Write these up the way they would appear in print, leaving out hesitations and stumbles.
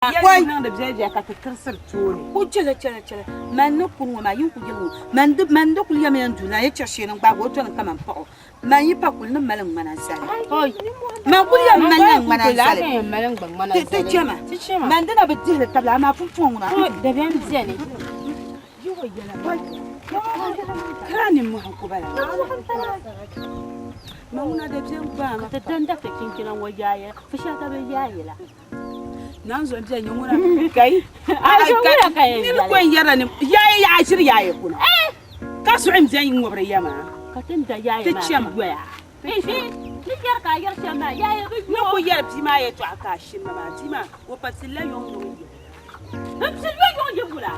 Yɛli niŋdi biɛla ka ti tirisiri tooni. Ku chɛla chɛla chɛla man ni kuri ŋɔ maa yin ku yɛli ŋɔ man di man di kuli yɛmi yɛn du na yi chɛ sheeni n-gbaagi o dɔni kaman paɣ o man yi pa kuli ni mali ŋmana zali man kuli yɛn malila ŋmana zali ti chɛ ma man di na bi dihili tabili amaa pumpɔŋɔ ŋuna Dabiɛm beni. Kara nimmohi n-ku bala. Man ŋuna dabiɛm gbaai ma. Ka ti danda ti chinchina ŋɔ yaaya, fi shɛli ka bɛ yaai la. Nan zo biɛ nyɛ ŋuna kai niri ko n yɛra ni yaaya yaɣa ʒiri yaaya kuna ka zuɣu n biɛni ŋubiri ya maa ka ti da yaaya ti chɛma yoya ni yɛri ka a yɛri shɛm maa yaaya bi ni ku yɛri bia maa yɛltɔɣa ka a shini maa bia maa o pa pilila yuŋ yuŋ yi n pili yo yuŋ yi wula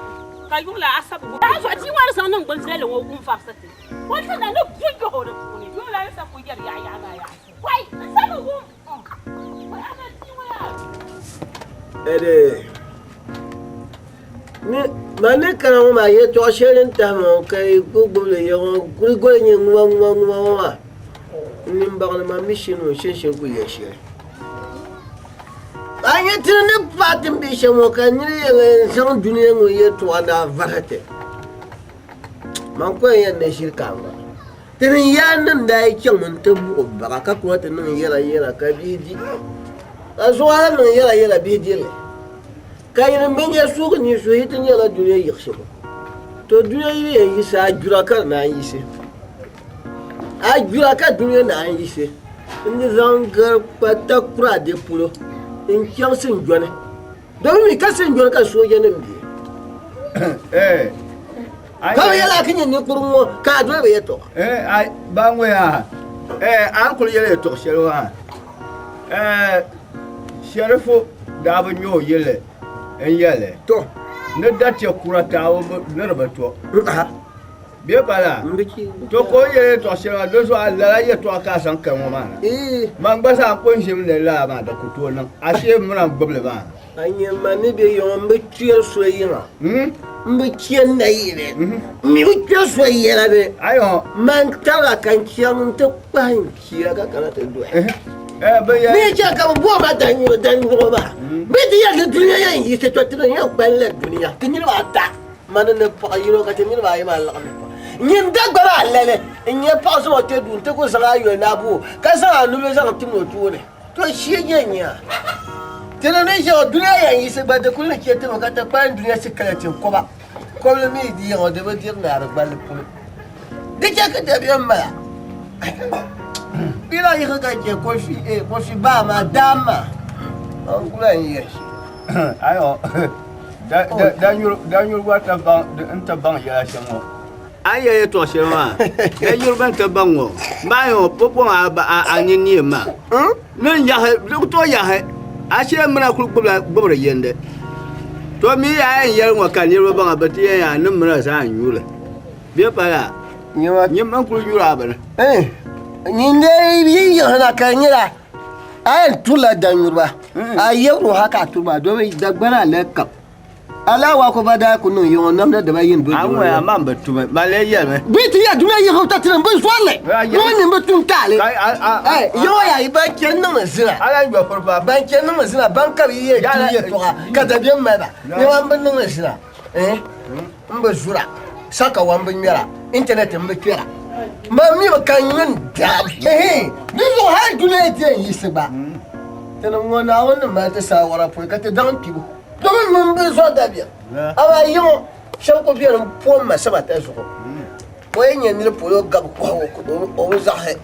ka yuŋ la asabu daa zuɣu bia ŋɔ ni zaŋ niŋ bin viɛlli ŋɔ wum farisi ti o ti na ni bu yoho di puuni yuŋ la ni sa ku yɛri yaɣa yaɣa maa yaɣa wai n sa bi wum Man ni kana ŋɔ maa yɛltɔɣa shɛli din tahi ma ŋɔ ka yi ku gbubi li ya ŋɔ kuli goli nyɛ ŋuma ŋuma ŋuma ŋɔ maa n nini baŋli man mi shini o shini shini ku yɛli shɛli a nyɛ tini ni paai ti ni be shɛm ŋɔ ka niri yɛn zaŋ dunia ŋɔ yɛltɔɣa ni a vahi ti man ku yɛn ni ʒiri ka ŋɔ Ti ni yaannim daa yi chaŋmi nti buɣi baɣa ka kura ti niŋ yɛlayɛla ka bihi di, ka zuɣa niŋ yɛlayɛla bihi di li. Ka yinim bɛn nyɛ suugi ni suhi yi ti nyɛla dunia yiɣisibu. To dunia yi yɛn yiɣisi, a jura ka di naan yiɣisi. A jura ka dunia naan yiɣisi. N di zaŋ gari kpa takura di polo n-chaŋ Sinjɔni. Domin mi ka Sinjɔni ka soojanim be. Ka bɛ yɛli a ka nyɛ ninkurigu ŋɔ ka a doli bɛ yɛtɔɣa. Ba ŋɔ yaa, a ni kuli yɛli yɛtɔɣ shɛli maa, Shɛrifu daa bi nya o yili n-yɛli ni datiɛ kura taabu ni di bi to. Bɛ pala, to ka o ni yɛli yɛtɔɣ shɛli maa, di zuɣu lala yɛtɔɣa ka a zaŋ kani ŋɔ maa na. Man gba zaa n kul ʒimi ni lala maa di ku tooi niŋ, ashee m mini a n-gbubi li maa. A nyɛ ma ni be yiŋa m bi kpɛri so yiŋa, m bi chani nayili, m mi bi kpɛri so yɛla ni man tabila ka n chaŋ nti kpahi n chia ka kana ti dɔya. Bɛ yi chaŋ ka bɛ bɔhi ma danyuɣu danyuɣu maa, bɛ ti yɛli ni dunia yɛn yiɣisi tɔ ti ni yɛn kpalinla dunia ti niriba ata, mani ni paɣ yino ka ti niriba ayi maa laɣim ni paɣ. Nyin Dagbani alali n-nyɛ paɣ zaŋ o kpe duu nti ku zaŋ a yoli ni a bo o, ka zaŋ a nubila zaŋ tim o tooni. To shee nyɛ nya. Ti ni ni ʒe ŋɔ dunia yɛn yiɣisi gba di kuli ni chɛ ti mi ka ti kpalim dunia sikilɛti koba. Kobili mi di yiŋɔ di bi diri naari gballi polo. Di chɛ ka dabiɛm mala. Bɛ lahi yiɣisi ka chɛ kofi eh kofi baa maa daam maa. N kuli lahi yɛli shɛli. Ayo da nyuri gba n-ti baŋ yɛla shɛm ŋɔ. A ni yɛli yɛtɔɣ shɛli maa, da nyuri bɛn ti baŋ ŋɔ maa yɛn pumpɔŋ a nini neem maa ni n-yahi, di ku tooi yahi a shee mini a kul gbibila gbibiri yindi. To mi a yɛn yɛli ŋɔ ka niriba baŋ a, bɛ ti yɛn yaa a ni mini a zaa n-nyuri li. Bɛ pala nyini bɛn kul nyuri a bini. Nyin dee yi yiɣisi na ka di nyɛla a yɛn turila danyuriba, a yɛbiri o hal ka a turi maa domi Dagbani a lɛbi kam. Alaawaa ko ba daa ku niŋ yiŋɔ namda diba yin do A ŋɔ yaa man bi tumi, man lee yɛlimi. Bɛ ti ya dunia yiɣibu ta tiri m-bi zɔrili, ŋɔ ni bi tum taali. Yiŋɔ yaa yi ban chani niŋdi zina, ban chani niŋdi zina, ban ka bɛ yi yɛn tum yɛltɔɣa ka dabiɛm mali ba, yiŋɔ m-bi niŋdi zina, m bi zura, sakawa m bi ŋmɛra, intanɛti m bi kpɛra. Man mi bi ka n yun daam. Di zuɣu hali dunia yi ti yɛn yiɣisi gba, tinim ŋɔ Naawuni ni mali ti saawara pɔi ka ti daŋ kpibu. Domin ŋun bi zo dabiɛm, amaa yiŋɔ shɛba kuli beni m-pom ma sabata zuɣu. O yi nya nir polo gabi kɔhigu o bi zaɣisi.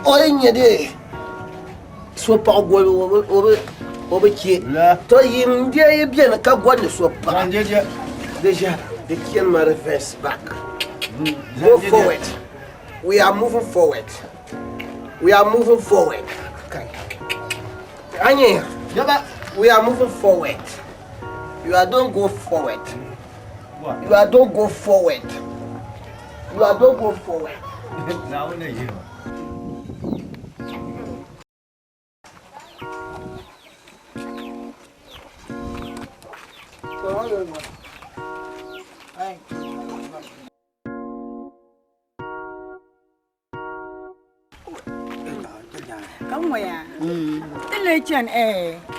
O yi nya dee so paɣ golibu o bi chɛ. Tɔ yim dee yi beni ka gɔndi so paɣa, di ʒiɛhi di chani ma reverse back. Go forward. We are moving forward. We are moving forward. Anya, we are moving forward. You are don't go forward. You are don't go forward. You are don't go forward. Ka ŋɔya ti lee chani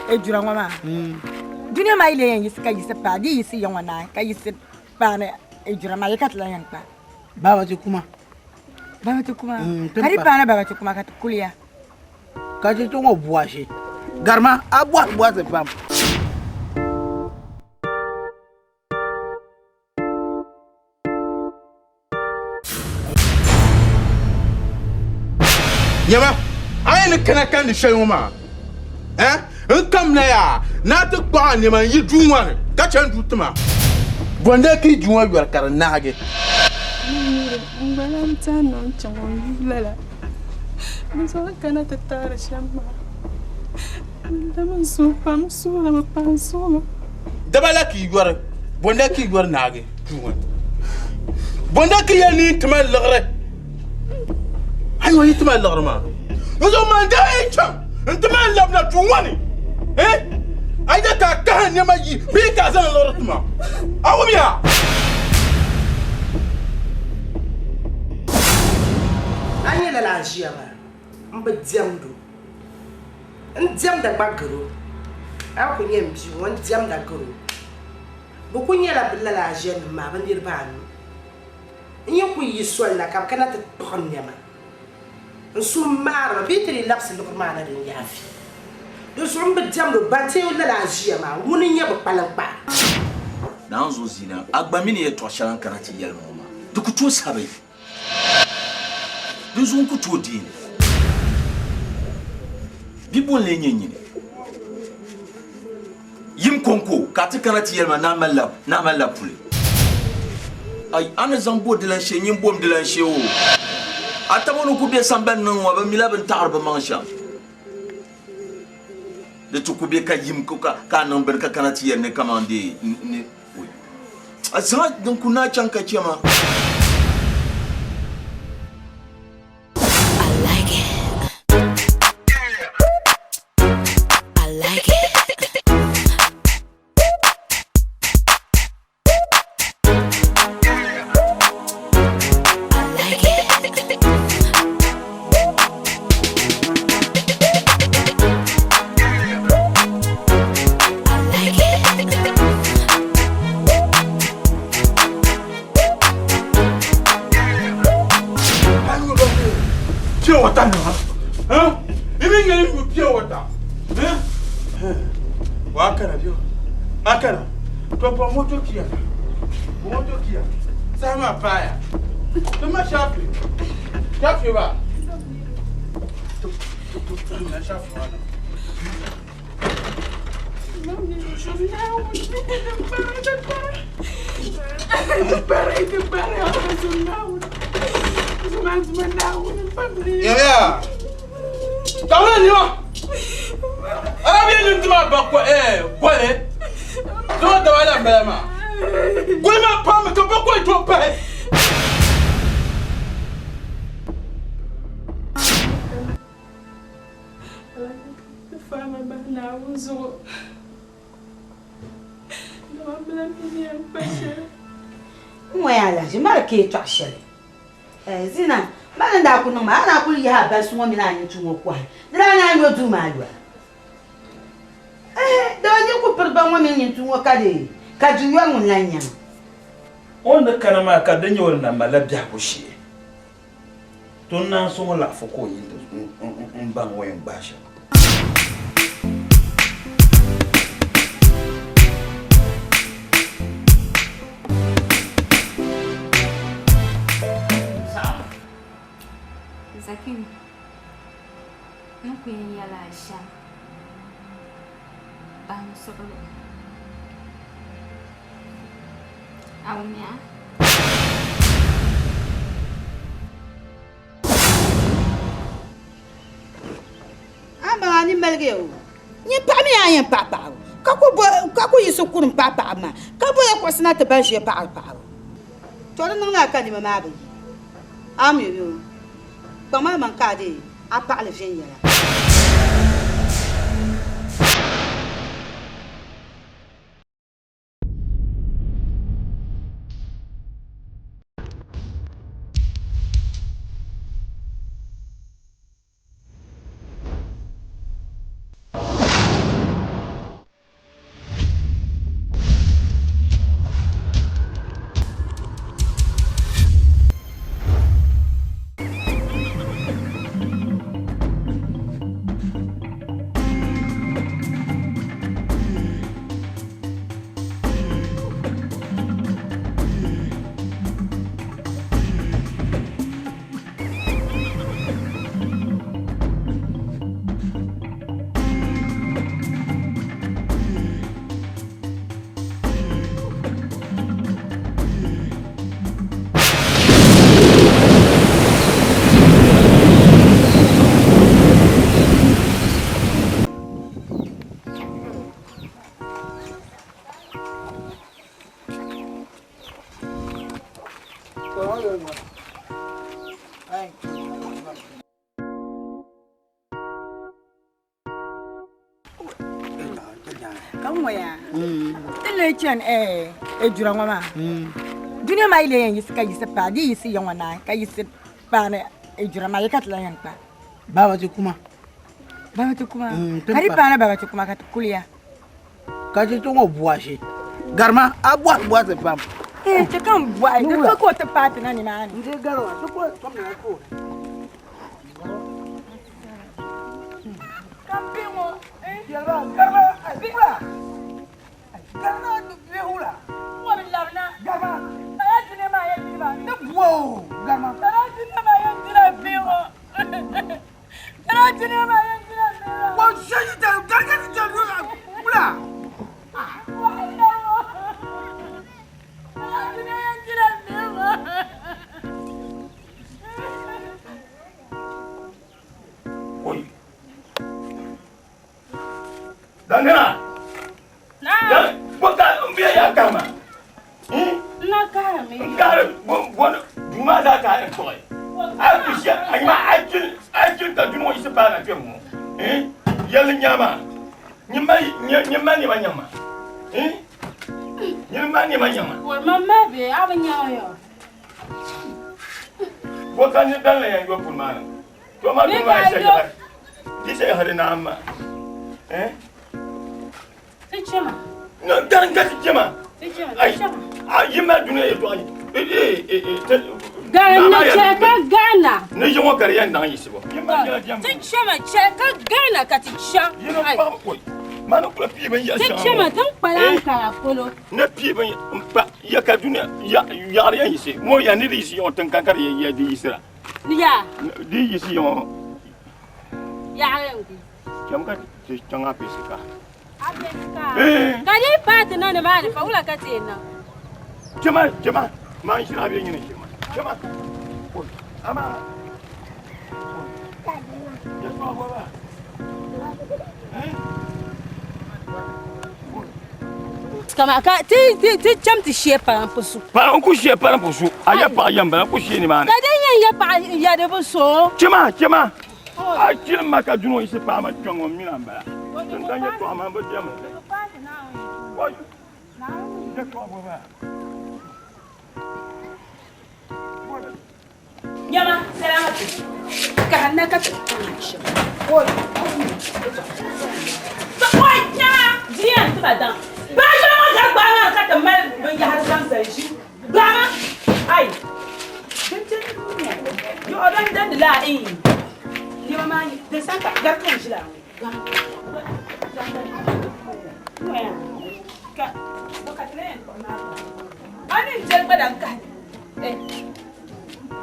ejura ŋɔ maa. Dunia maa yi lee yɛn yiɣisi ka yiɣisi paai, di yi yiɣisi ya ŋɔ naai ka yiɣisi paani ejura maa, yi ka ti lan yɛn kpaai. Baba ti kuma. Baba ti kuma. Ka di paana baba ti kuma ka ti kuliya. Ka ti ti ŋɔ bɔhisi. Garima, a bɔhisi bɔhisi pam. Nyama, a yi ni kana kandi shɛli ŋɔ maa, eh, n kamina yaa ni a ti kpuɣi a nɛma n-yi duu ŋɔ ni ka chani duu ti ma. Bɔnda ka yi duu ŋɔ yɔri ka di naagi. N gba lahi tɛhi ni o ni chaŋ o yuui lala. Di zuɣu n kana ti taari shɛm maa. N dami n suhu pam, n suhurimi pam, n suhurimi. Daba la ka yi yɔri, bɔnda ka yi yɔri naagi duu ŋɔ ni. Bɔnda ka yɛli ni yi ti ma liɣiri. A yi yi ti ma liɣiri maa, n zuɣu man daa yi chaŋ n ti man labina duu ŋɔ ni. Eh? A yi ka a kahi n nɛma yi bee ka a zaŋ liɣiri ti ma. A wumya? A nya lala a ʒiya maa, m bi diɛmd o. N diɛmda gba gar o. A ku nya m bia ŋɔ, n diɛmda gar o. Bɛ ku nyɛla bɛ lala aʒianim maa bɛ niriba anu. N yi ku yi soli na ka bɛ kana ti kpuɣi n nɛma, n suhu maarimi bee ti dii labisi liɣiri maa na din yaafi. Di zuɣu m bi diɛmdi o, Bateeu lala aʒia maa, ŋuni n-nyɛ bɛ kpaliŋkpaa. Naanzu Zina, a gba mi ni yɛtɔɣ shɛli a ni kana ti yɛli ma ŋɔ maa, di ku tooi sabi. Dinzuɣu n ku tooi deei li. Bia bo n-lee nyɛ nyini? Yim kɔŋko ka a ti kana ti yɛli ma ni a malila puli. Ai, a ni zaŋ bo dilan shee, nyin bom dilan shee o. A taba ni ku be sambani ni ŋ-ŋɔ, bɛ mila bɛ ni taɣiri bɛ maŋ shɛm. Di ti ku be ka yim ka a niŋ bini ka kana ti yɛli ni kaman dee ni a zaŋ din ku naai chaŋ ka chɛ ma. I like it. I like it. I like it. I like it. Pure water nima. Huh? I mi nyɛli nyu pure water. Huh? Wa kana bio. Akana. To po moto kia. Moto kia. Sama paya. To ma shafi. Shafi ba. To to to ma shafi wa. Yaya. Tawla ni wa. Arabiya ni tuma ba ko eh gole. To da wala mbala ma. Gole ma pam ka ba ko to pa. Faama bahi Naawuni zuɣu. Dama m bi lan mi ni yɛn kpa shɛli. N ŋɔ yaa lahi ʒi mali ka yɛtɔɣ shɛli. Eh, Zina, mali n daa ku niŋ maa, a daa kuli yihi a balisi ŋɔ mini a nintu ŋɔ kɔhi. Di daa naan yo duu maa yoli. Eh, dama nyin ku piri ba ŋɔ mini nintu ŋɔ ka di ka duu yoli ŋun lan nyaŋ. O ni kana maa ka di nyɛ o ni na malila biɛhigu shee. To n naan so ŋɔ laɣifu ka o yi n baŋ o yɛn gbaai shɛm. Zakiyu, n ni ku yɛn yɛl a shɛm, bahi n suɣilo. A wumya? A baŋ a ni maligi o. Nyin paɣa mi a yɛn paɣi paɣibu ka ku bo ka ku yiɣisi kurim paɣi paɣibu maa ka boya kuɣusi na ti ban ʒiya paɣiri paɣibu. To di niŋ la ka nima maa bi yi. A mi o kpaŋ a maŋ ka a deei a paɣili viɛnyɛla. Ka ŋɔ yaa ti lee chani ejura ŋɔ maa dunia maa yi lee yɛn yiɣisi ka yiɣisi paai di yi yiɣisi ya ŋɔ naai ka yiɣisi paani ejura maa ya ka ti lahi yɛn kpa Baba ti kuma. Baba ti kuma ka di paana baba ti kuma ka ti kuliya Ka ti ti ŋɔ bɔhisi garima a bɔhi bɔhisi pam. Ee ti ka n bɔhi di so ka o ti paai ti na nimaani. N di garima ti kuli tom na tooni. Ka m bihi ŋɔ Yɛliba garima ai wula garima bihi wula. Ŋɔ bi labina. Garima. Lala dunia maa yɛn diri ba. Ni bɔh o garima. Lala dunia maa yɛn dira bihi ŋɔ. Lala dunia maa yɛn dira bihi ŋɔ. Ko shɛli tɛ garika ti tɛ wula. Lala dunia yɛn dira bihi ŋɔ. Oi. Dangana. Naam. Bo ka n bɛ ya kama. Na karimi. N kari bo bo duma da ka n tɔgɔ. A ku shɛ a ma a jil a jil ka dunu isi pa na kpɛ ŋɔ. Yɛli nyama. Nyima nyima nyima nyama. Nyima nyima nyama. Wai mamma be abin yawa yau. Bo ka ni dan la yan yo pul maa ni. To ma dunu maa shɛ yaɣari. Di shɛ yaɣari na amma. Ti chema. Na dan ka ti chema. Ti chema. Ai. A yi ma dunu ye tɔɣi. Gana chɛ ka Ghana. Ni yi ŋɔ ka di yɛn daŋ yiɣisibu. Ti chema chɛ ka Ghana ka ti chaŋ. Ma ni kula pii bin yaɣa Ti shɛŋa chema ŋɔ. tin kpala Ankara polo. Ni pii bin n pa ya ka dunia yaɣari yɛn yiɣisi ŋɔ ya ni di yiɣisi yaɣa tiŋ kan ka di yɛ di yiɣisira. Ya. Di yiɣisi yaɣa Yaɣari n di. chɛm ka ti chaŋ apisi ka. Ka di paati na ni maa ni fa wula ka ti yɛn niŋ. Chɛma chɛma maa n shiri a bɛ nyini chɛma chɛma ama. Kama ka ti ti ti cham ti shee parampu su. Paɣa n ku shee parampu su a yɛ paɣa yɛn bala n ku shee nimaani. Ka din yɛn yɛ paɣa yɛ di bi so. Chɛma chɛma a chilim ma ka dunu yiɣisi paɣa ma kpɛŋ ŋɔ mina n bala. Tin dan yɛtɔɣa maa bi diɛm li. Yɛtɔɣa bɔ maa. Nyama salamatu ka hanna ka ti Oi nyama diya n tiba daŋ baajira ŋɔ ka gbaai maa ka ti mali binyahari zaŋ zali ʒi gbaama ai yo dan dan la in nima maa din san ka gari ka n ʒila ka ka ti lee ani n jeli gba dan kahi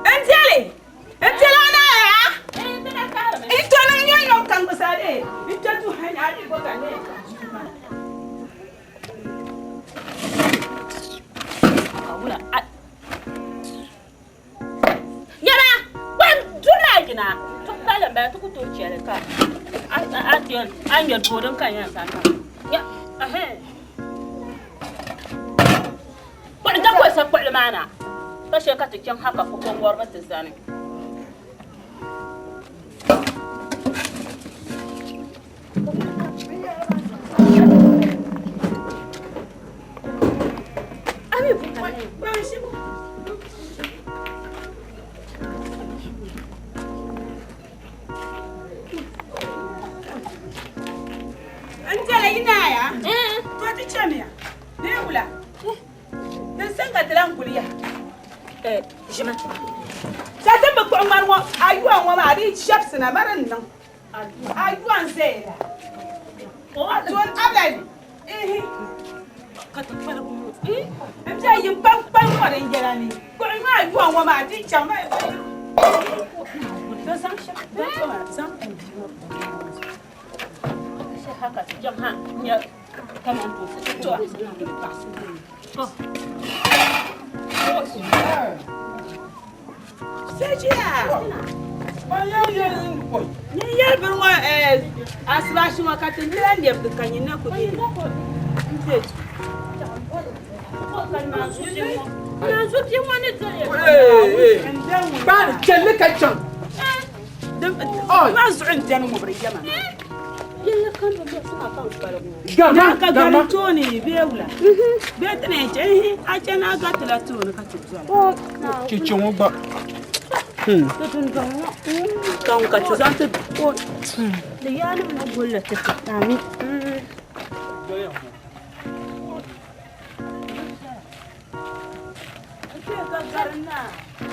n jeli n jeli ana ya n tɔni n yɛn yɔn kan gbasa de n tɔ tu hɛn a di bɔ ka ne Nyama kpam duri a jina ti kpalim bala ti ku tooi chɛli ka a ti yɛn a ŋmɛ doo din ka yɛn san nya kpuɣi da kolisa kpuɣili maa na ka shɛli ka ti chaŋ ha ka kɔŋɔriba ti zani. N jɛla yi naaya to ti chɛmiya bee wula din san ka ti lahi kuli yaha ʒimi ka ti bi kpuɣi ŋmani ŋɔ a yuwa ŋɔ maa di shɛbisina ma din niŋ a yuwa n zaya la ton abali ihi ka ti kpaligi ŋɔ n bɛ yi kpaŋkpaŋ ŋɔ din yɛla ni kpuɣi ŋɔ a yuwa ŋɔ maa di chaŋ ma to zaŋ shɛm zaŋ haka ti chaŋ ha nya kamantoosi to Sejiya ni yɛli bini ŋɔ asibaasi ŋɔ ka ti nira lɛbigi ka nyina ku be n be du. ka naanzu bia ŋɔ naanzu bia ŋɔ ni doli Baani chɛli ka chaŋ. Maa zuɣu n dɛni ŋubiri yɛma. Yɛlli kam bi muɣisi ma ka n kpaligi o. Garima, Ka gari garima. tooni bee wula bee ti na yɛn chɛ ihi a chɛni a garitila tooni ka ti dɔla. Cheche ŋɔ gba. Ti dundɔŋ ŋɔ ka ŋun ka ti zaŋ ti o di yaanim ni gulli ti ti. Ami.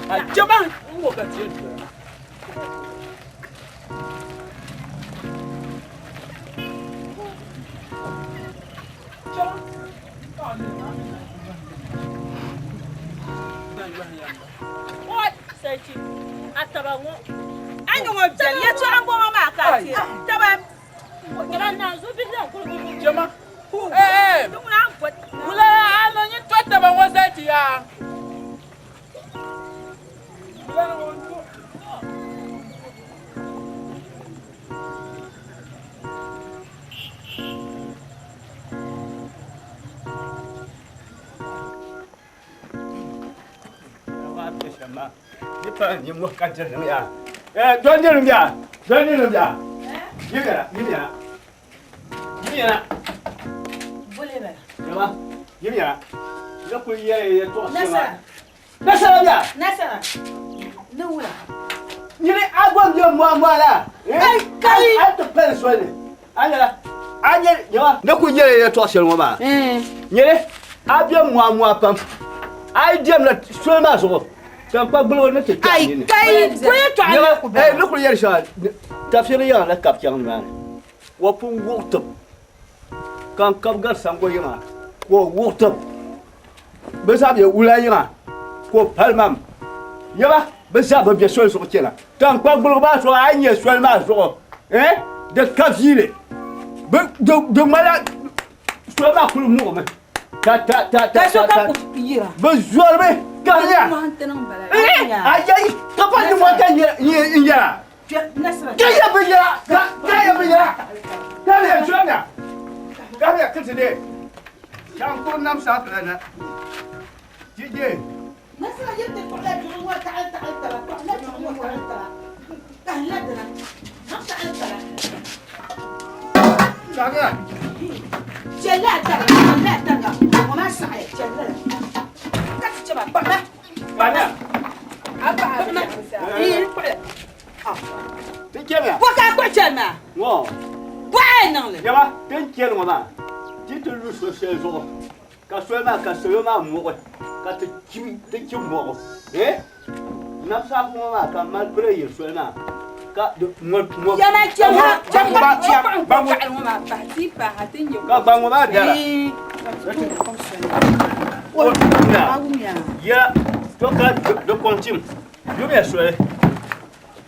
A chɛba n wo ka ti yɛn doya. Sachi, a taba ŋɔ. A ni ŋɔ biɛli yɛltɔɣa m-bɔŋɔ maa ka a teera. Taba. Taba naanzu bihi lan kuli bi Jama. Ee. Wula a ni nyin to taba ŋɔ zali ti yaa. Wula ni ŋɔ n-to. Nasara. Ni wula. Nyini a gom ye mɔɣu mɔɣu la. Kai kai. A ti pali soli ni. A nyɛla a nyɛ nyɛma. Ne ku yɛli yɛltɔɣa shɛli ŋɔ maa. Nyini a be mɔɣu mɔɣu pam. A yi diɛmla soli maa zuɣu tankpa gbuligu ni ti kpɛ a nini. Kai bo yɛltɔɣa Nyɛma ni ku bala. ni kuli yɛli shɛŋa tafiri yiŋa la kabi chaŋ nimaani. O pun wuɣi tib ka n kabi gari sango yiŋa ka o wuɣi tib bɛ zaa be wula yiŋa ka o pali mam. Nyɛma bɛ zaa bi be soli zuɣu chana. Tankpa gbuligu maa zuɣu a yi nyɛ soli maa zuɣu di ka viili di ŋmanila soli maa kuli muɣimi ta ta ta ta Ka so ta ka ta ku yira. bɛ zɔrimi ka nya ayi ka pa ni mɔta n yɛra Nasara. ka yɛ bi yɛra ka ka yɛ bi yɛra ka yɛ zɔmiya ka yɛ kiti de shankuri nam saakila na jije. Nasara yɛ ti kpuɣila duɣu ŋɔ taɣali taɣali taba kpuɣila duɣu ŋɔ taɣali taba tahila dina niŋ taɣali taba. Sakiya. Chɛlila a tariga chɛlila a tariga ŋɔ maa saɣaya chɛlila la ka ti chɛba kpuɣima. Kpana. A kpuɣima ii kpuɣila. Ti chɛmiya. Bɔ ka a kpuɣi chɛli maa. Ŋɔ. Bɔ a yɛn niŋli. Yaba tin chɛli ŋɔ maa ti ti lu so shɛli zuɣu ka soli maa ka salo maa muɣi ka ti chim ti chim muɣu eh namsaaku ŋɔ maa ka mali pili yiri soli maa ka di ŋɔ ŋɔ. Yɛma chɛm ha chɛm ka ti chɛm. Ka gbaŋ ŋɔ maa dara. O na ya to ka di kɔŋ chim yumiya soli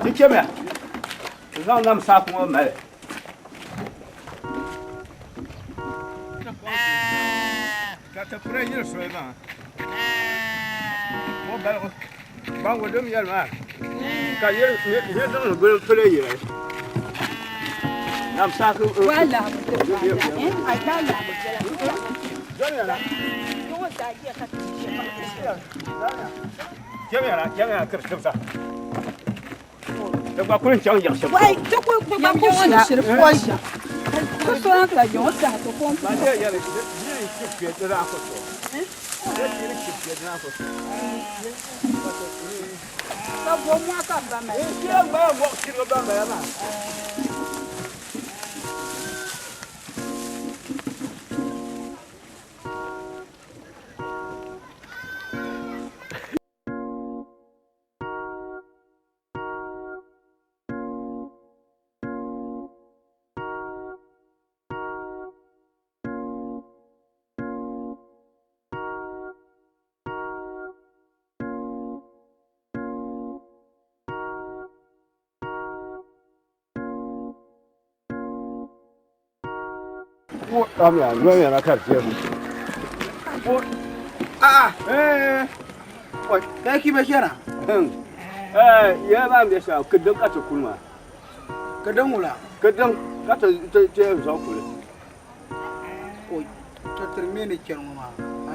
ti chɛmiya ti zaŋ namsaaku ŋɔ mali. Ka ti piri yiri soli maa ŋɔ baligu gbaŋgu din yɛli maa ka yiri niŋdi guli pili yiri namsaaku. Chɛmiya chɛmiya kiri tibisa ti gba kuli chaŋ yaɣa shɛli. Wai ti ku gba ku shiri pɔi. Ku so ka yɔŋ saha ti kom. Ka bo mɔɣu ka ba mali. A'a. Kai ki ba kenan. Ya ba mi sa kidan ka ta kulma. Kidan wula. Kidan ka ta ta ta zaw kule. Oi, ta tirme ne kenan ma.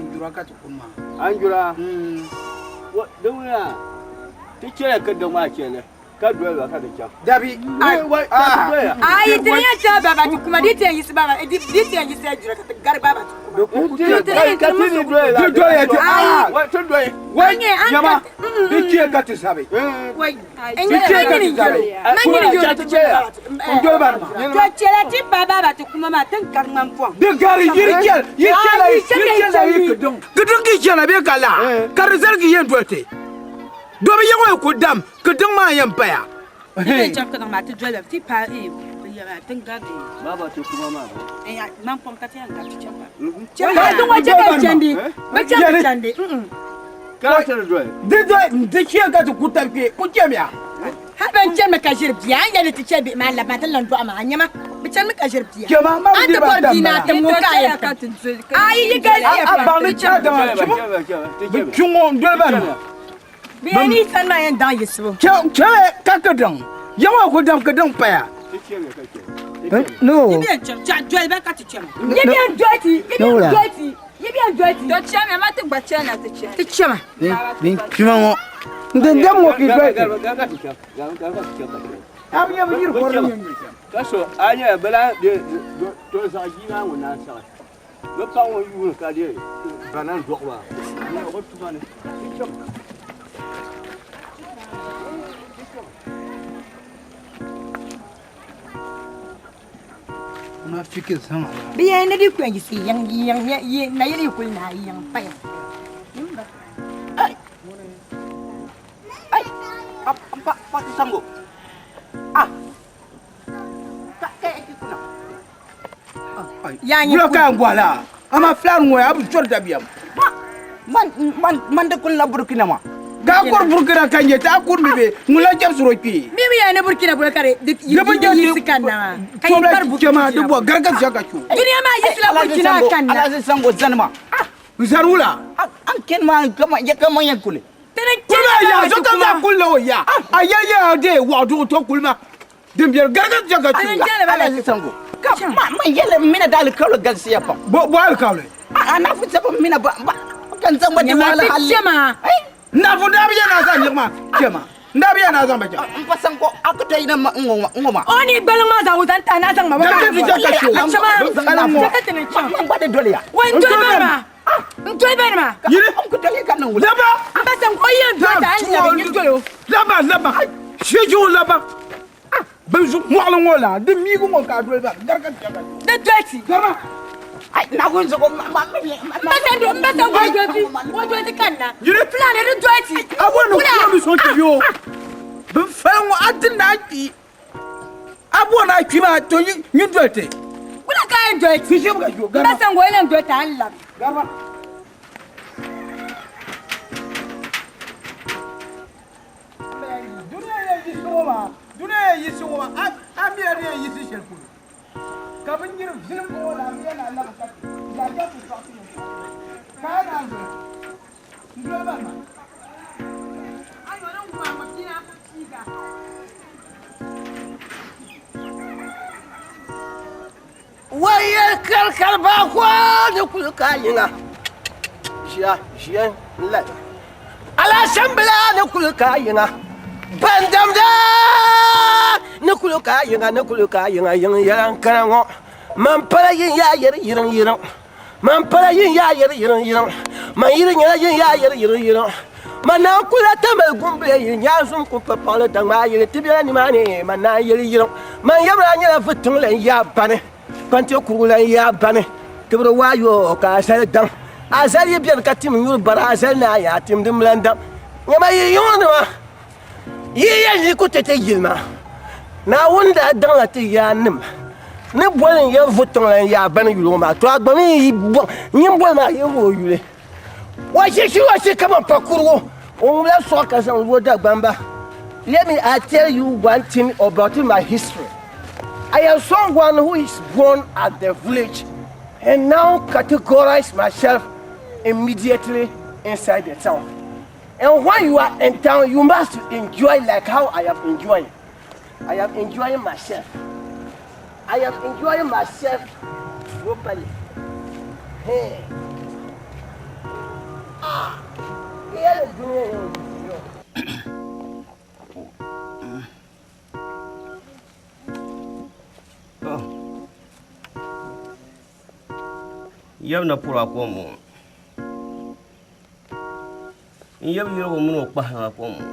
Anjura ka ti kuni maa. Anjura? Di ŋuna ti chɛla ka diŋ maa chɛli ka doli ba ka ti chaŋ. Dabi. Ayi ti yɛn chɛ baba ti kuma di ti yɛn yiɣisi baba di ti yɛn yiɣisi Anjura ka ti gari baba ti kuma. Ka ti ni doli la. Ti doli ya ti aa. Ti doli. Wai yama di chɛ ka ti sabi. Di chɛ ka ti sabi. N doli ba nima. To chɛla ti pa baba ti kuma maa ti gari ŋmani pɔŋ. Di gari yiri chɛla yiri chɛla yiri chɛla yi kidiŋ. Kidiŋ ki chɛna bee ka laa ka di zaligi yɛn doli ti. Dobi yiŋɔ yi ku dam kidiŋ maa yɛn paya. Ti yɛn chaŋ kidiŋ maa ti doli ba ti pa maa ti gari Baba ti kuma maa. ŋmani pɔŋ ka ti yɛn gari ti chaŋ ba. Kidiŋ ŋɔ chɛ ka yi chandi bi chɛ bi chandi. Ka ti doli. Di doli di chɛ ka ti ku tabi kpee ku chɛmiya. Hali ban chɛnimi ka ʒiri bia, a ni yɛli ni ti chɛ bihi maa labi maa ti lan dɔɣi maa, a nya ma, bɛ chɛnimi ka ʒiri bia. Chɛ ma, ma A ni ti niriba bɔri ata bia ni a m-bala. tim ŋun ka a yɛn tim. A yi yi galisiya A pam. baŋ ni chɛ dama chɛbu bi kpi ŋɔ n doli ba nima. Bɛ yɛn ni yi sani maa yɛn daŋ yiɣisibu. Chɛ chɛ ka kidiŋ yiŋɔ ku dam kidiŋ paya. No. Yi bɛn chaŋ chaɣ doli ba ka ti chɛ ma. Yi bɛn doli ti, yi bɛn doli ti, yi bɛn doli ti. To chɛmiya ma ti gba chana ti chɛ. Ti chɛ ma. Bin kpima ŋɔ. N din dam ŋɔ ki doli ti. A bi nya bi yiri kɔri ni nyɛ nyuli shɛm. Ka so a nyɛla bɛ lahi de to zaɣ yii maa ŋun naan saɣi bɛ paɣa ŋɔ yuuni ka de bana dɔɣi ba o tuma ni Munafiki zaŋ ala. Bɛ yɛn ni di ku yɛn yiɣisi yiŋ yiŋ yi nayili yi kuli naai yiŋ paya. Ai, pa pa ti sango. Ah. Ka ka ki kuna. Yaa nyɛ Gula ka ngwala. Ama flan ŋɔ ya bu chori dabiam. Man man man de kun la Burkina ma. Ga kur Burkina ka nyɛ ta kur mi be ŋun la chɛb suro kpee. Mi mi yɛn ni Burkina bolo ka di di Di bi nyɛ yiɣisi ka na maa. Ka yi kpari Burkina ma di bɔ garika zia ka chu. Duniya maa yiɣisila Burkina ka na. Alhaji Sango zani ma. N zani wula. An ken ma kama ya kama ya kuli. Tini Kuli maa ya so ka za kuli la o ya. A ya ya de waɣa duɣu to kuli ma. Din biɛri garika zia ka chu. Alhaji Sango. Ka ma ma yɛlɛ mina da alkawli galisiya pam. Bo bo alkawli. A na fu sɛbɛn mina ba ba kan zaŋ ba di Nyama wala ti halli. chɛ maa. Nafu daa bi yɛ na zaŋ yiɣi ma chɛ ma. N daa bi yɛ na zaŋ ba chɛ. N pa Sango a ku to yina ma n ŋɔ n ŋɔ ma. O ni gbaliŋ maa zaŋ o zaŋ tahi na zaŋ ma ba Garika zia ka chu. A chɛ maa. Flan ŋɔ. Chɛ ka ti ni chaŋ. Man gba di doli ya. Wa n doli ba maa. N doli ba maa. Yiri. N ku doli ka niŋ wula. Laba. N ba Sango o yɛn doli ti a ni labi n doli o. Laba laba. Shɛju laba. Bin zu mɔɣili ŋɔ la di miigu ŋɔ ka a doli ba garika zia ka chu. Di doli ti. Garima. Ai na kun zuɣu ma ma ma N ba Sango n ba Sango o doli ti o doli ti ka na. Yiri. Fulani di doli ti. A bo ni kuro mi sɔŋ ti yo. Bin fali ŋɔ a di na kpi. A bo na kpi maa to nyin doli ti. Wula ka a yɛn doli ti. Ti shɛba ka chu. N ba Garima. Sango o yɛn doli ti a ni labi. Garima. Duniya yɛn yiɣisi ŋɔ maa duniya yɛn yiɣisi ŋɔ maa a mi ya di yɛn yiɣisi shɛli polo ka bi nyiri zilim ŋɔ la a mi ya na labi ka ti la jɛ ti sɔɣi ti yɛn ka a naan doli n doli ba maa. Ayo ni ŋun maa ŋɔ bia ku piiga. Wayɛ karikari baakwa ni kuli ka yiŋa ʒiya ʒiya n la alasambila ni kuli ka yiŋa ban damda ni kuli ka yiŋa ni kuli ka yiŋa yiŋ yɛla n kana ŋɔ man pala yin yaa yɛri yiriŋ yiriŋ man pala yin yaa yɛri yiriŋ yiriŋ man yiri nyɛla yin yaa yɛri yiriŋ yiriŋ man naan kula tamali gumbila yili nyaanzum ku pa paɣali daŋmaa yili ti bela nimaani man naan yɛli yiriŋ man yɛmla nyɛla vutiŋ lan yaa bani kpante kurugu lan yaa bani tibiri waayo ka azali daŋ azali yi beni ka tim nyuri bari azali naa yaa tim dim lan daŋ nyama yi yiŋnima yi yɛn yi ku ti ti yilima Naawuni daa daŋla ti yaannim ni boli n yɛn vutiŋ lan yaa bani yuli ŋɔ maa to a gba mi yi bɔŋ nyin boli maa yi o yuli Washishi washi kaman pakurugu o ŋubila sɔɣu ka zaŋ lo Dagbamba. Let me I tell you one thing about my history. I am someone who is born at the village and now categorize myself immediately inside the town. And when you are in town, you must enjoy like how I am enjoying. I am enjoying myself. I am enjoying myself properly. Hey. Dunia yɛn yiɣisi yo. Yɛbu na puri a kom ŋɔ. N yɛbu yirigu mini o kpahiriga kom ŋɔ.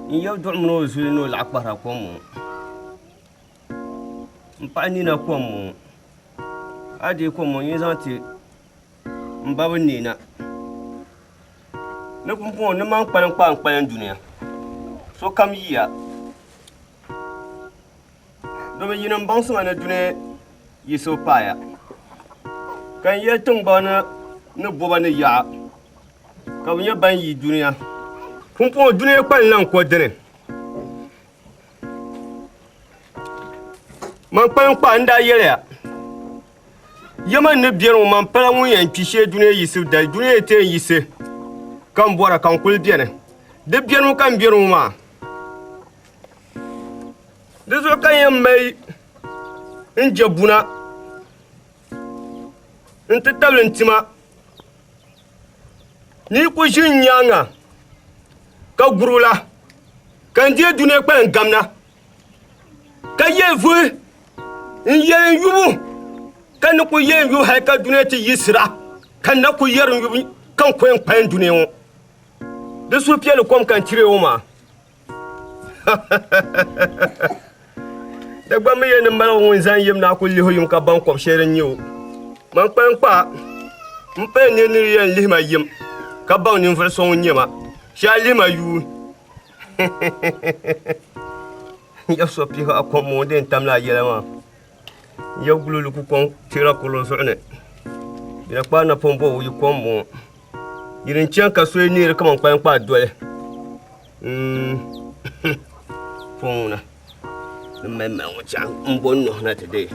N yɛbu duɣu mini o zuli ni o laɣa kpahira kom ŋɔ. N paɣa nina kom ŋɔ. A deei kom ŋɔ n yi zaŋ ti n ba bi neena. Ni pumpɔŋɔ ni man kpalim kpaa n kpalim dunia. Sokam yiya. Domi yinim baŋsima ni duni yiɣisibu paaya, ka n yɛli tiŋgbani ni bɔba ni yaɣa, ka bɛ nyɛ ban yi dunia. Pumpɔŋɔ dunia kpalinla n ko dini. Man kpalim kpaa n daa yɛliya, Yɛma ni beni ŋɔ, man pala ŋun yɛn kpi shee dunia yiɣisibu dali, dunia yi ti yɛn yiɣisi ka m bɔra ka n kuli beni. Di beni ŋɔ ka m beni ŋɔ maa. Di zuɣu ka n yɛn mali n je buna nti tabili n tima ni yi ku ʒi n nyaaŋa ka guri la, ka n deei dunia kpalim gamna, ka yɛli vuhi n-yɛli n yubu, ka ni ku yɛli n yubu hal ka dunia ti yiɣisira, ka n na ku yɛri n yubu ka n ku yɛn kpalim dunia ŋɔ. Di suhupiɛlli kom ka n tiri o maa. Dagbaŋ mi yɛli ni maligu ŋun zani yim naa kuli lihi o yim ka baŋ kɔbu shɛli din nyɛ o. Man kpalim kpa m pali nir ni di yɛn lihi ma yim ka baŋ ninvuɣ so ŋun nyɛ ma shee a lihi ma yuui. N yab so pihi a kom ŋɔ din tam laa yɛla maa. N yab guloli ku kɔŋ teera kurili zuɣu ni. Bɛ na kpaai napɔŋ bɔbu yi kom ŋɔ. Yili n-chani ka so yi neeri kaman kpalikpaa doli. Pɔŋ ŋuna ni mali mali ŋɔ chaŋ m-bo n nuhi na ti deei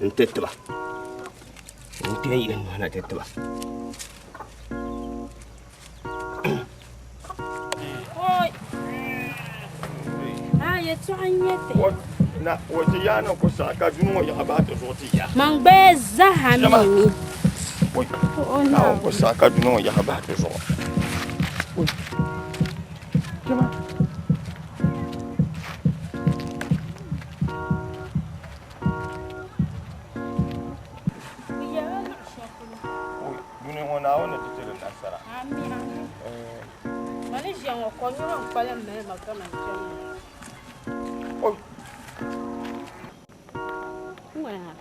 n-ti ti ba. N kpe n-yihi n nuhi na ti ti ba. Man gbaya zaha mimi. Dunia ŋɔ Naawuni ni ti ti di nasara. Mani ʒiya ŋɔ ko nyuhi n kpalim mali ma kaman kpɛm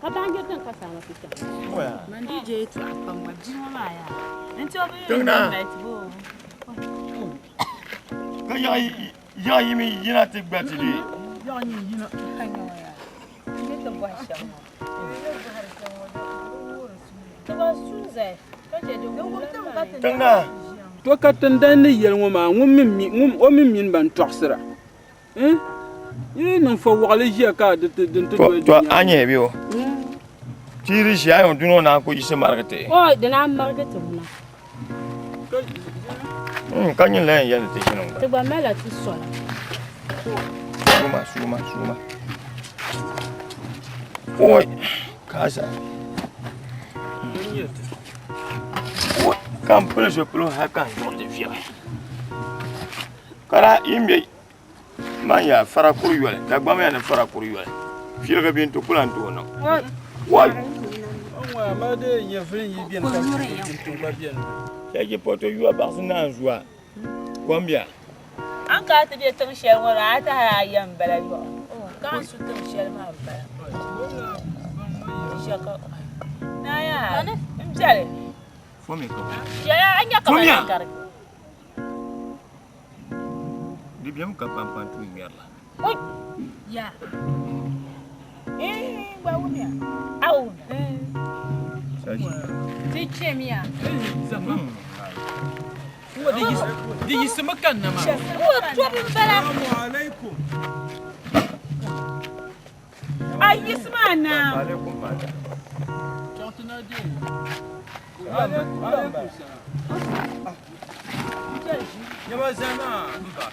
Ka baanjiri din ka saama ti chaŋ. Man di je yɛtɔɣa pam gba bia ŋɔ maa yaa. N ti o bi Tiŋ naa. Ka yaɣa yi mi yina ti gba ti di. Yaɣa yi yina. N ti bɔhi shɛm ŋɔ. Tiŋ naa. To ka tindani ni yɛli ŋɔ maa ŋun mi mi o mi mini ban tɔɣisira. Eh? Yi niŋ fa waɣili ʒiya ka di ti din ti doli To a nyɛ bi o. Ti di ʒiya ayo duno na ku yiɣisi marigi ti. O di naan marigi ti ŋuna. Ka nyin lahi yɛli ni ti ʒini gba. Ti gba malila ti sola. Suuma suuma suuma. Oi kaasa. Oi ka n pili zipiligu hali ka n zuɣu ti viɛgi. Ka daa yi bɛ man yaa fara kuri yoli Dagbamba ya ni fara kuri yoli filigi bɛ n ti ku lahi tooi niŋ. Wai! Chɛchi pɔto yuwa baɣisi naanzua kom bia. A ni kana ti be tiŋ shɛli ŋɔ ni a ti hali a yɛm m-bala yɔɣu. Ka a ni su tiŋ shɛli maa m-bala. Naa yaa, m biɛli. Yɛla a nya kaman Fomiya! garigi. Di bemi ka kpaŋkpaŋ tuui ŋmɛri la. Ya. Gba wumiya. Aw. Ti chemiya. Di yiɣisimi kanna maa. Ŋɔ tɔbu m-bala. Salamu alaikum. A yiɣisi maa naa. Alaikum mata. Chaŋ ti na deei. Alaikum salam. Nyɛma zama m ba.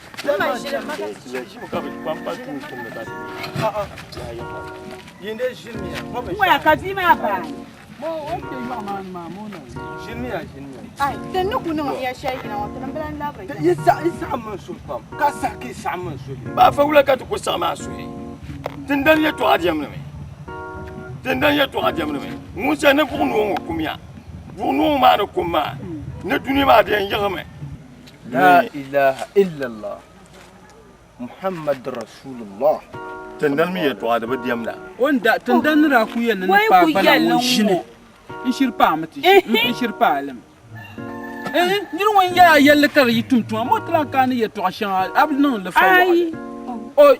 Yin dee ʒirimiya. Ŋɔ ya ka bia maa baai. Mo o kpe yɔɣu maa ni maa mo na. Ʒirimiya. Ʒiniya, ʒiniya. Ai, ti ni ku niŋ ya shɛli yina ŋɔ, ti ni bi lan labiri ya. Yi saɣim mi n suhu pam, ka saha ka yi saɣim mi n suhu. Ba afa wula ka ti ku saɣim a suhi? Tindani yɛtɔɣa diɛmdi mi. Tindani yɛtɔɣa diɛmdi mi. Ŋun sa ni buɣ noo ŋɔ kumya. Buɣ noo ŋɔ maa ni kum maa, ni dunia maa di yɛn yiɣimi. La ilaha illallah Muhammad Rasulullah. Tindani mi yɛtɔɣa di bi diɛmda. O ni daa, tindani ni daa ku yɛli ni ni paai gbana ŋɔ ʒini n-shiri paai mi ti ʒi, n-shiri paai li mi. Nir ŋun yɛl a yɛlli ka di yi tum tuma, mo ti lan ka a ni yɛtɔɣ shɛŋa a bi niŋ li fa waɣili. Oi!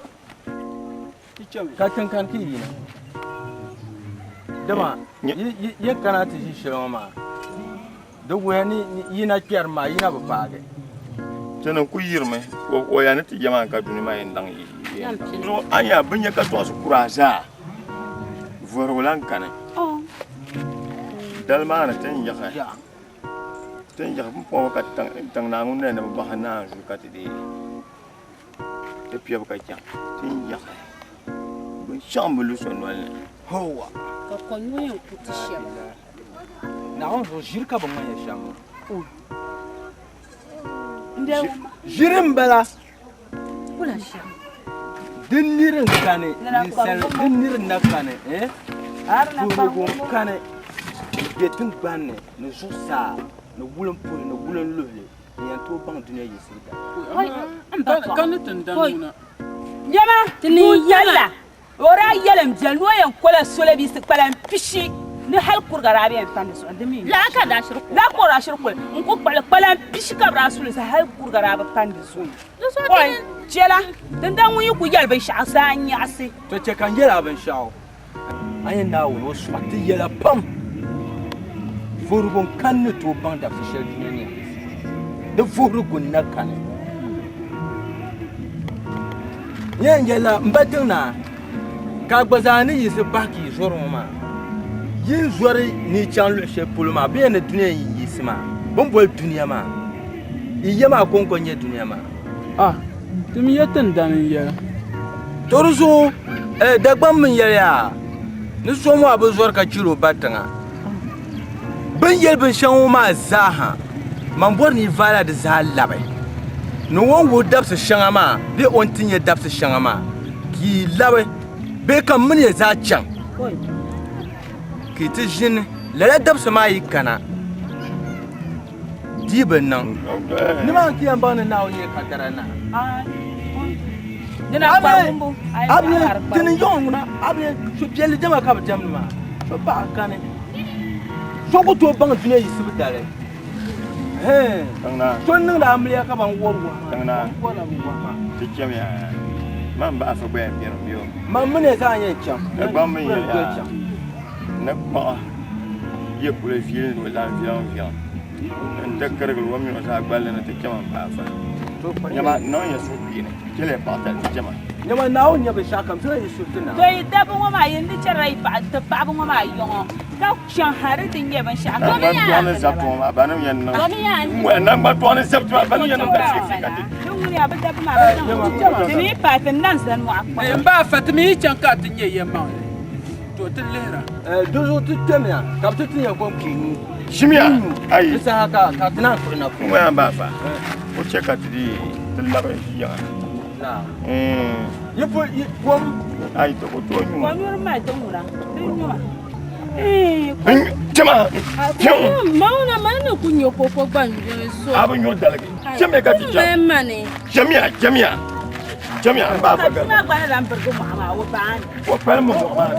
Ka tiŋkani ka yi yina? Dama yi ni kana ti ʒi shɛli ŋɔ maa, di wuhiya ni yi na kpɛrimi maa, yi na bi paagi. Ti ni ku yirimi, o ya ni ti ya maa ka dunia maa yɛn daŋ yi. A nya bɛ nya ka tɔɣisi kura zaa, vuhirigu lan kani. Dali maa ni ti ni yiɣi, ti ni yiɣi pumpɔŋɔ ka tiŋ naa ŋun na ni bi bahi naanzuu ka ti deei. Ti piɛbu ka chaŋ ti ni yaɣi binshɛɣu m-bi lu so noli ni. Howa! Ka kɔnyuri yɛn ku ti shɛba. Naawuni zuɣu ʒiri ka bɛ ŋmanya shɛm ŋɔ. Ʒiri m-bala. Di niri n-kani ninsal, di niri n-na kani, eh? Vuhirigu n-kani m-be tiŋgbani ni ni zuɣusaa ni wulimpuhili ni wulinluhili. N yɛn tooi baŋ dunia yiɣisibu dali. Ka ni tindan ŋuna. Nyama, ŋun yɛlila, o daa yɛli m bia ni o yɛn kola solabisi kpalan pishi ni hal kuriga daa bɛ yɛn pa di zuɣu. Di mi laa ka daa shiri koli n ku kpuɣili kpalan pishi ka bɛ daa suli sa hal kuriga daa bi pa di zuɣu. Oi, chɛla, tindan ŋun yi ku yɛli binshɛɣu zaa n nyaɣisi. To chɛ ka n yɛl a binshɛɣu. A ni Naawuni o suɣa ti yɛla pam. Vuhirigu n-kani ni tooi baŋ dabisi shɛli dunia ni di vuhirigu n-na kani. N yɛn yɛlila m ba tiŋ naa, ka a gba zaa ni yiɣisi bahi ka yi zɔri ŋɔ maa, yi ni zɔri ni yi chaŋ luɣ shɛli polo maa, bɛ yɛn ni dunia yi yiɣisi maa, bɛ ni boli dunia maa, yi ya maa kɔŋko n-nyɛ dunia maa. Ah, ti mi ya tindani n-yɛla. To di zuɣu, eh, Dagbaŋ mi yɛliya ni so ŋɔ a bi zɔri ka chɛri o ba tiŋa. Bɛ ni yɛli binshɛŋa ŋɔ maa zaa ha, man bɔri ni yi vaala di zaa labi. Ni o ni wuhi dabisi shɛŋa maa bee o ni ti nya dabisi shɛŋa maa, ka yi labi bee ka m mini ya zaa chaŋ ka yi ti ʒini lala dabisi maa yi kana. Di bi niŋ. Nimaani ti yɛn baŋ ni Naawuni nyɛ kadara naa. Abine tini yɔŋ ŋuna abine so piɛlli diɛma ka bi diɛmdi maa so paɣa kani so ku tooi baŋ dunia yiɣisibu dali so niŋdi amiliya ka ban wari wahi maa warila bi wahi maa. Ti chɛmiya man ba afa gba yɛn beni m-be o. Man mini ya zaa yɛn chaŋ. Dagbaŋ mi yɛliya ni kpaɣa yɛ kuli viɛli ni o lan viɛŋ viɛŋ n ti kirigili o mini o zaa gballi ni ti chɛma m-paai afa. Nyama niŋ ya suhukpeeni, chɛliya paɣatali ti chɛma. Nyama Naawuni nya binshɛɣukam, zaŋ yi suhu ti Naawuni. To yi dabba ŋɔ maa yi ni chɛrila yi paɣa ti paɣaba ŋɔ maa yɔŋɔ ka chaŋ ha di ti nyɛ binshɛɣu kam. Naŋgban tɔɣu ni zabiti ŋɔ maa banim yɛn niŋ. Naŋgban tɔɣu ni zabiti maa banim yɛn niŋ ka fiɛfiɛ ka ti. Di ŋuniya bi dabba maa bi zaŋ ti mi paai ti nan zani mɔɣu kpaŋ. M ba afa ti mi yi chaŋ ka ti nyɛ yɛlimaŋli. To ti lihira. Di zuɣu ti kpɛmiya ka bɛ ti tin ya kom ka yi nyu. Ʒimiya, ayi. Di saha ka ka ti naan kpuɣi na puuni. Ŋɔ ba afa, o chɛ ka ti di ti labi yiŋa. Yi pu yi kom. Ayi ti ku tooi nyu. Kom nyuri mali ti ŋuna, ti nyuma. Chɛma, chɛm. Mauna mani ni ku nyɛ koko gba n-nyuri so. A bi nyu daligi. Chɛmiya ka ti chɛm. Mani. Chɛmiya, chɛmiya. Chɛmiya m ba afa Ka gari. bia maa gba ni lan birigi mɔɣu maa, o baani. O pali mi mɔɣu maa ni.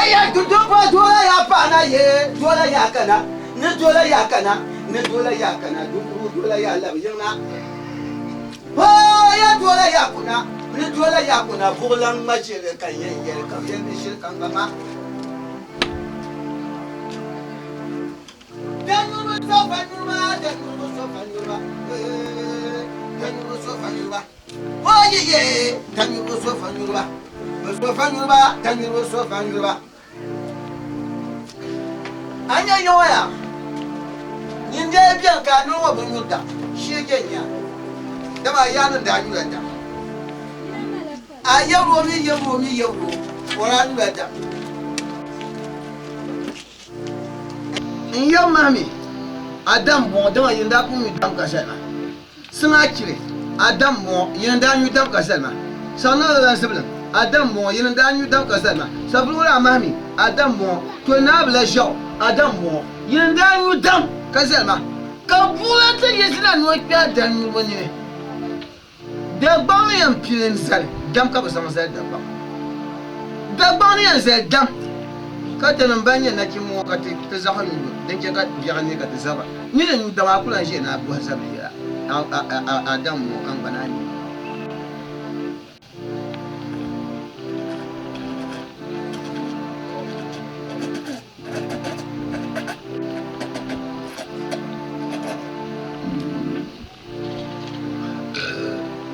Ya dudupa dola ya pana ye dola ya kana ni dola ya kana ni dola ya kana dukuru dola ya labi yiŋna ya dola ya kuna ni dola ya kuna buɣulan ŋma ʒiri ka yɛn yɛli ka yɛn bi ʒiri ka ŋma ma Danyuruba sofa nyuruba danyuruba sofa nyuruba danyuruba sofa nyuruba Oye ye danyuruba sofa nyuruba sofa nyuruba danyuruba sofa nyuruba Anya yoya nyinde biɛni ka a noli ŋɔ bi nyuri dam shee je nya dama a yaani daa nyula dam a yɛbro mi yɛbro mi yɛbro o daa nyula dam. N yab maa mi, a dam bɔŋɔ, dama yi ni daa pun nyu dam ka zali ma. Siŋa chili, a dam bɔŋɔ, yi ni daa nyu dam ka zali ma. Saɣinaŋ zibilim, a dam bɔŋɔ, yi ni daa nyu dam ka zali ma. Savelugu mahi mi, a dam bɔŋɔ, Tolnaa bila ʒiɛɣu, a dam bɔŋɔ, yi ni daa nyu dam ka zali ma. Ka buɣila ti yiɣisi na ni o kpe a dam nyubu nini. Dagbaŋ ni yɛn pili n-zali dam ka bɛ zaŋ zali Dagbaŋ. Dagbaŋ ni yɛn zali dam ka tinim ban nyɛ nachimba ŋɔ ka ti zaɣisi nyubu din chɛ ka biɛɣu ne ka ti zabira. Nir ni nyu dam a ku lan ʒiya ni a bɔhi zabili yɛla a dam ŋɔ ka n gba naan nyu.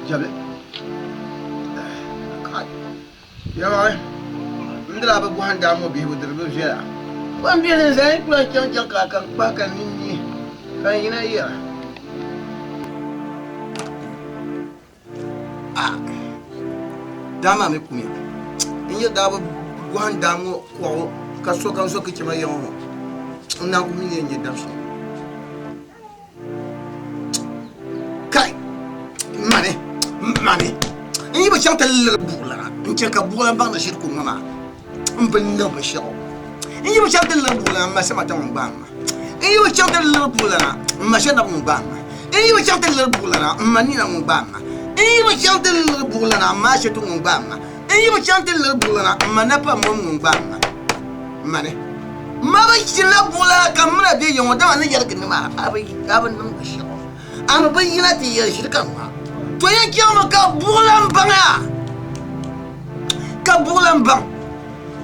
Jɛbi kai yɛlimaŋli n dila bi bɔhim daa ŋɔ bihibu di bi viɛla o ni beni n-zaya n kuli chaŋ chaŋ ka ka n kpahi ka n nini neei ka n yina yɛra Ah daa maa mi kumiya n yi daa bi bɔhim daa ŋɔ kɔɣu ka sokam zo kichima yiŋa ŋɔ n naan ku mi ni yɛn nyɛ dam shɛli. Kai! Mani! Mani! N yi bi chaŋ ti liri buɣulana n-chɛ ka buɣulana baŋ ni ʒiri ku ŋɔ maa m bi niŋ binshɛɣu. N yi bi chaŋ ti liri buɣulana m ma Samata ŋun gbaai ma. N yi bi chaŋ ti liri buɣulana m ma Shɛnab ŋun gbaai ma. N yi bi chaŋ ti liri buɣulana m ma Nina ŋun gbaai ma. N yi bi chaŋ ti liri buɣulana m ma Ashɛtu ŋun gbaai ma. N yi bi chaŋ ti liri buɣulana m ma Napam mom ŋun gbaai ma. Mani! Ma bi ʒinila buɣulana ka m mina bɛ ya ŋɔ, dama ni yɛligi ni maa a bi niŋ binshɛɣu. A mi bi yina ti yɛli ʒiri ka ŋma. To yɛn chaŋmi ka buɣulan baŋ a, ka buɣulan baŋ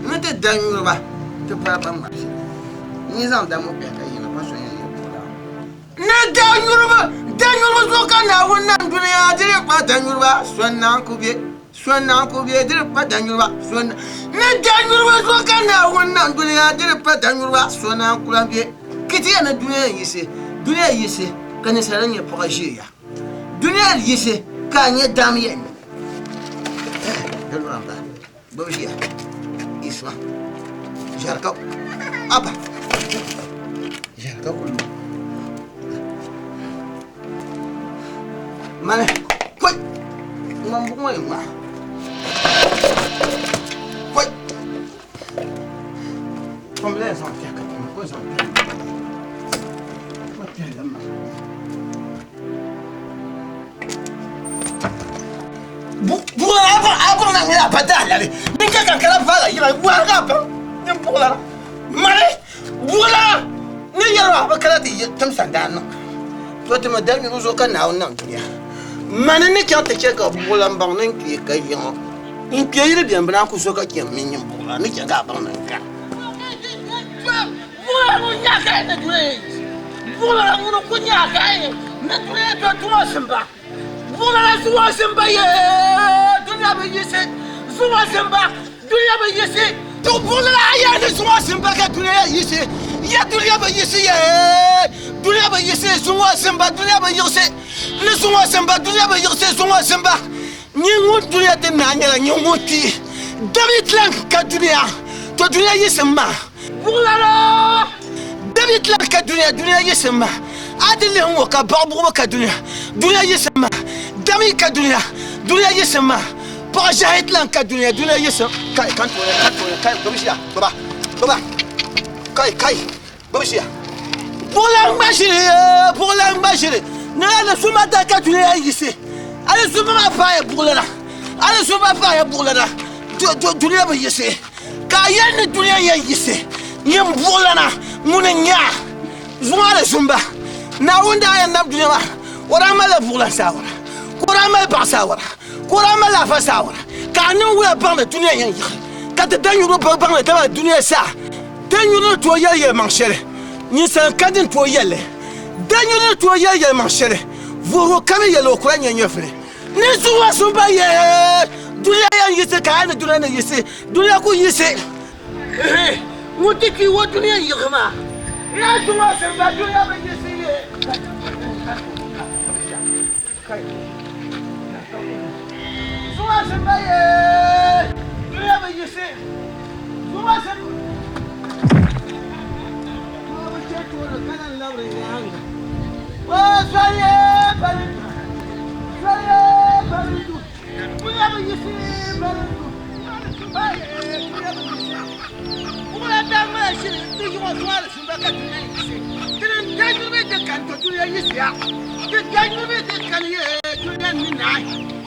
ni ti da nyuriba ti pala ban ŋmari shɛli. N yi zaŋ dam ŋɔ kpɛhi ka yina, pa so yɛn yɛli buɣulan. Ni da nyuriba, da nyuriba zuɣu ka Naawuni nam dunia, di di kpa da nyuriba, so n-naan ku be. So n-naan ku be di di pa danyuriba so ni danyuriba zuɣu ka Naawuni nam dunia di di pa danyuriba so naan ku lan be kitiya ni dunia yiɣisi dunia yiɣisi ka ninsal ni nyɛ paɣa ʒiɛya dunia yiɣisi ka a nyɛ dam yɛn gbubi ʒiya isma ʒɛri ka aba ʒɛri ka kuli Mali koi ŋman buɣu ŋɔ yɛn ŋmaa koi kom la yɛn zaŋ kpɛhi ka timi ko zaŋ kpɛhi ko kpɛhi la ma buɣu la a bɔŋ na nyɛla pa daa lali min ka kankara vaala yira wahi ka baŋ nin buɣu la mali Buɣila ni yɛli maa bi kana ti tim sandaani niŋ to ti mi dari nyubu zuɣu ka Naawuni niŋ dunia. Mani ni chaŋ ti chɛ ka buɣila m-baŋ ni n kpe ka yiŋɔ. N kpe yili beni bɛ naan ku zo ka chɛ m mini nyin buɣila ni chɛ ka a baŋ ni n ka. Buɣila ŋun nya ka ni dunia yiɣisi. Buɣila ŋun ku nya ka ni dunia to tuma zimba. Buɣila zuŋɔ zimba yee dunia bi yiɣisi. Zuŋɔ zimba dunia bi yiɣisi. To buɣila a yɛli ni zuŋɔ zimba ka dunia yɛn yiɣisi. Ya dunia bi yiɣisi yee dunia bi yiɣisi. Zuŋɔ zimba dunia bi yiɣisi. Ni zuŋɔ zimba dunia bi yiɣisi. Zuŋɔ zimba nyin ŋun dunia ti naa nyɛla nyin ŋun kpi. Dabi tilan ka dunia to dunia yiɣisim maa. Buɣila Dabi tilan ka dunia dunia yiɣisim maa. A di lihi ŋ-ŋɔ ka baɣa buɣibu ka dunia, dunia yiɣisim maa. Dami ka dunia, dunia yiɣisim maa. Paɣa ʒɛhi ti lan ka dunia, dunia yiɣisim. Kai, kan tooni, kan tooni, kai, gbubi ʒiya, gbuba, gbuba, kai, kai, gbubi ʒiya. Buɣilan ŋma ʒiri, buɣilan ŋma ʒiri. Ni alizuma daa ka dunia yiɣisi. Alizuma maa paaya buɣilana. Alizuma paaya buɣilana. Dunia bi yiɣisi. Ka a yɛli ni dunia yɛn yiɣisi, nyin buɣilana ŋuni n-nyɛ a? Zuŋɔ alizumba, Naawuni daa yɛn nam dunia maa, o daa malila buɣilan saawara, ka o daa mali baɣa saawara, ka o daa mali afa saawara, ka a niŋ wula baŋ ni dunia yɛn yiɣi, ka ti danyuriba baŋ baŋ ni dama dunia saa danyuri ni tooi yɛli yɛlimaŋ shɛli, ninsal n-ka din tooi yɛli li. Danyuri ni tooi yɛli yɛlimaŋ shɛli, vuhigu kani yɛli o ku lahi nya nyɛvili. Ni zuŋɔ zumba yee, dunia yɛn yiɣisi ka a ni dunia ni yiɣisi, dunia ku yiɣisi. Ŋun ti kpi o dunia n-yiɣisi maa. Yaa zuŋɔ zumba dunia bi yiɣisi yee. Zuŋɔ zumba yee, dunia bi yiɣisi. Zuŋɔ zumba. zimba ka dunia yiɣisi. Ti ni danyuriba ti kani to dunia yiɣisiya. Ti danyuriba ti kani ye dunia ni naai.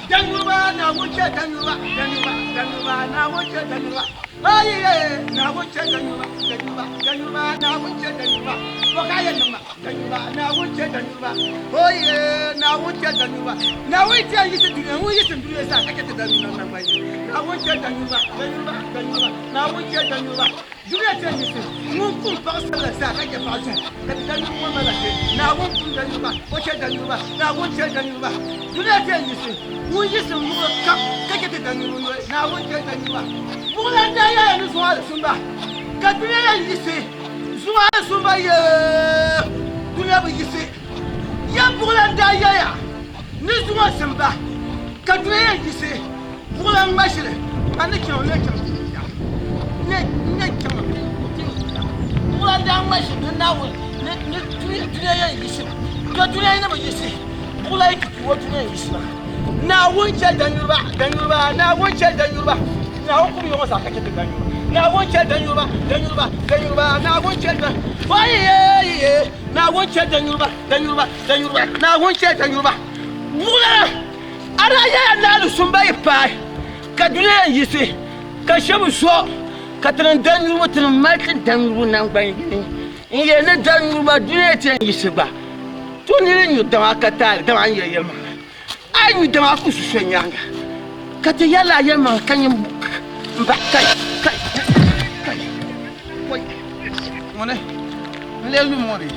Danyuriba Naawuni chɛ danyuriba, danyuriba, danyuriba Naawuni chɛ danyuriba. Ayi ye Naawuni chɛ danyuriba, danyuriba, danyuriba Naawuni chɛ danyuriba. Bɔ ka a yɛn niŋ ma? Danyuriba Naawuni chɛ danyuriba. O ye Naawuni chɛ danyuriba. Naawuni ti yɛn yiɣisi dunia, ŋun yiɣisi dunia zaa ka chɛ ti danyuriba naŋgban yini. Naawuni chɛ danyuriba, danyuriba, danyuriba Naawuni chɛ danyuriba. Dunia ti yɛn yiɣisi, ŋun kum paɣ sabila zaa ka chɛ paɣ chɛhi, ka ti danyuriba ŋɔ mali kpe. Naawuni kum danyuriba, o chɛ danyuriba, Naawuni chɛ danyuriba. Dunia ti yɛn yiɣisi, ŋun yiɣisi muɣili kam ka chɛ ti danyuriba noli. Naawuni chɛ danyuriba. Buɣila n-daa yɛliya ni zuŋɔ alisumba ka dunia yɛn yiɣisi. Zuŋɔ alisumba yee, dunia bi yiɣisi. Ya buɣila n-daa yɛliya ni zuŋɔ zimba ka dunia yɛn yiɣisi. Buɣila ŋma ʒili ka ni chaŋ n chaŋ ti ya. N chaŋ ti ya. Buɣila n-daa ŋma ʒili ni Naawuni ni dunia yɛn yiɣisi ka dunia yi ni bi yiɣisi buɣila yi ti tuui o dunia yiɣisi maa. Naawuni chɛ danyuriba, danyuriba, Naawuni chɛ danyuriba. Naawuni kum yɔŋɔ zaa ka chɛ ti danyuriba. Naawuni chɛ danyuriba, danyuriba, danyuriba, Naawuni chɛ da, Oyiye, Naawuni chɛ danyuriba, danyuriba, danyuriba, Naawuni chɛ danyuriba. Buɣila a daa yɛla ni alisumba yi paai ka dunia yɛn yiɣisi ka shɛba zo ka ti niŋ danyuriba, ti ni mali ti danyuriba naŋgban yini n-yɛli ni danyuriba dunia ti yɛn yiɣisi gba. To niri nyu dama ka taali dama a ni yɛli yɛlimaŋli. A yi nyu dama a ku su so nyaaŋa ka ti yɛlila a yɛlimaŋli ka nyin m-bahi kai kai kai wai ŋuni n-lee lum ŋɔ bee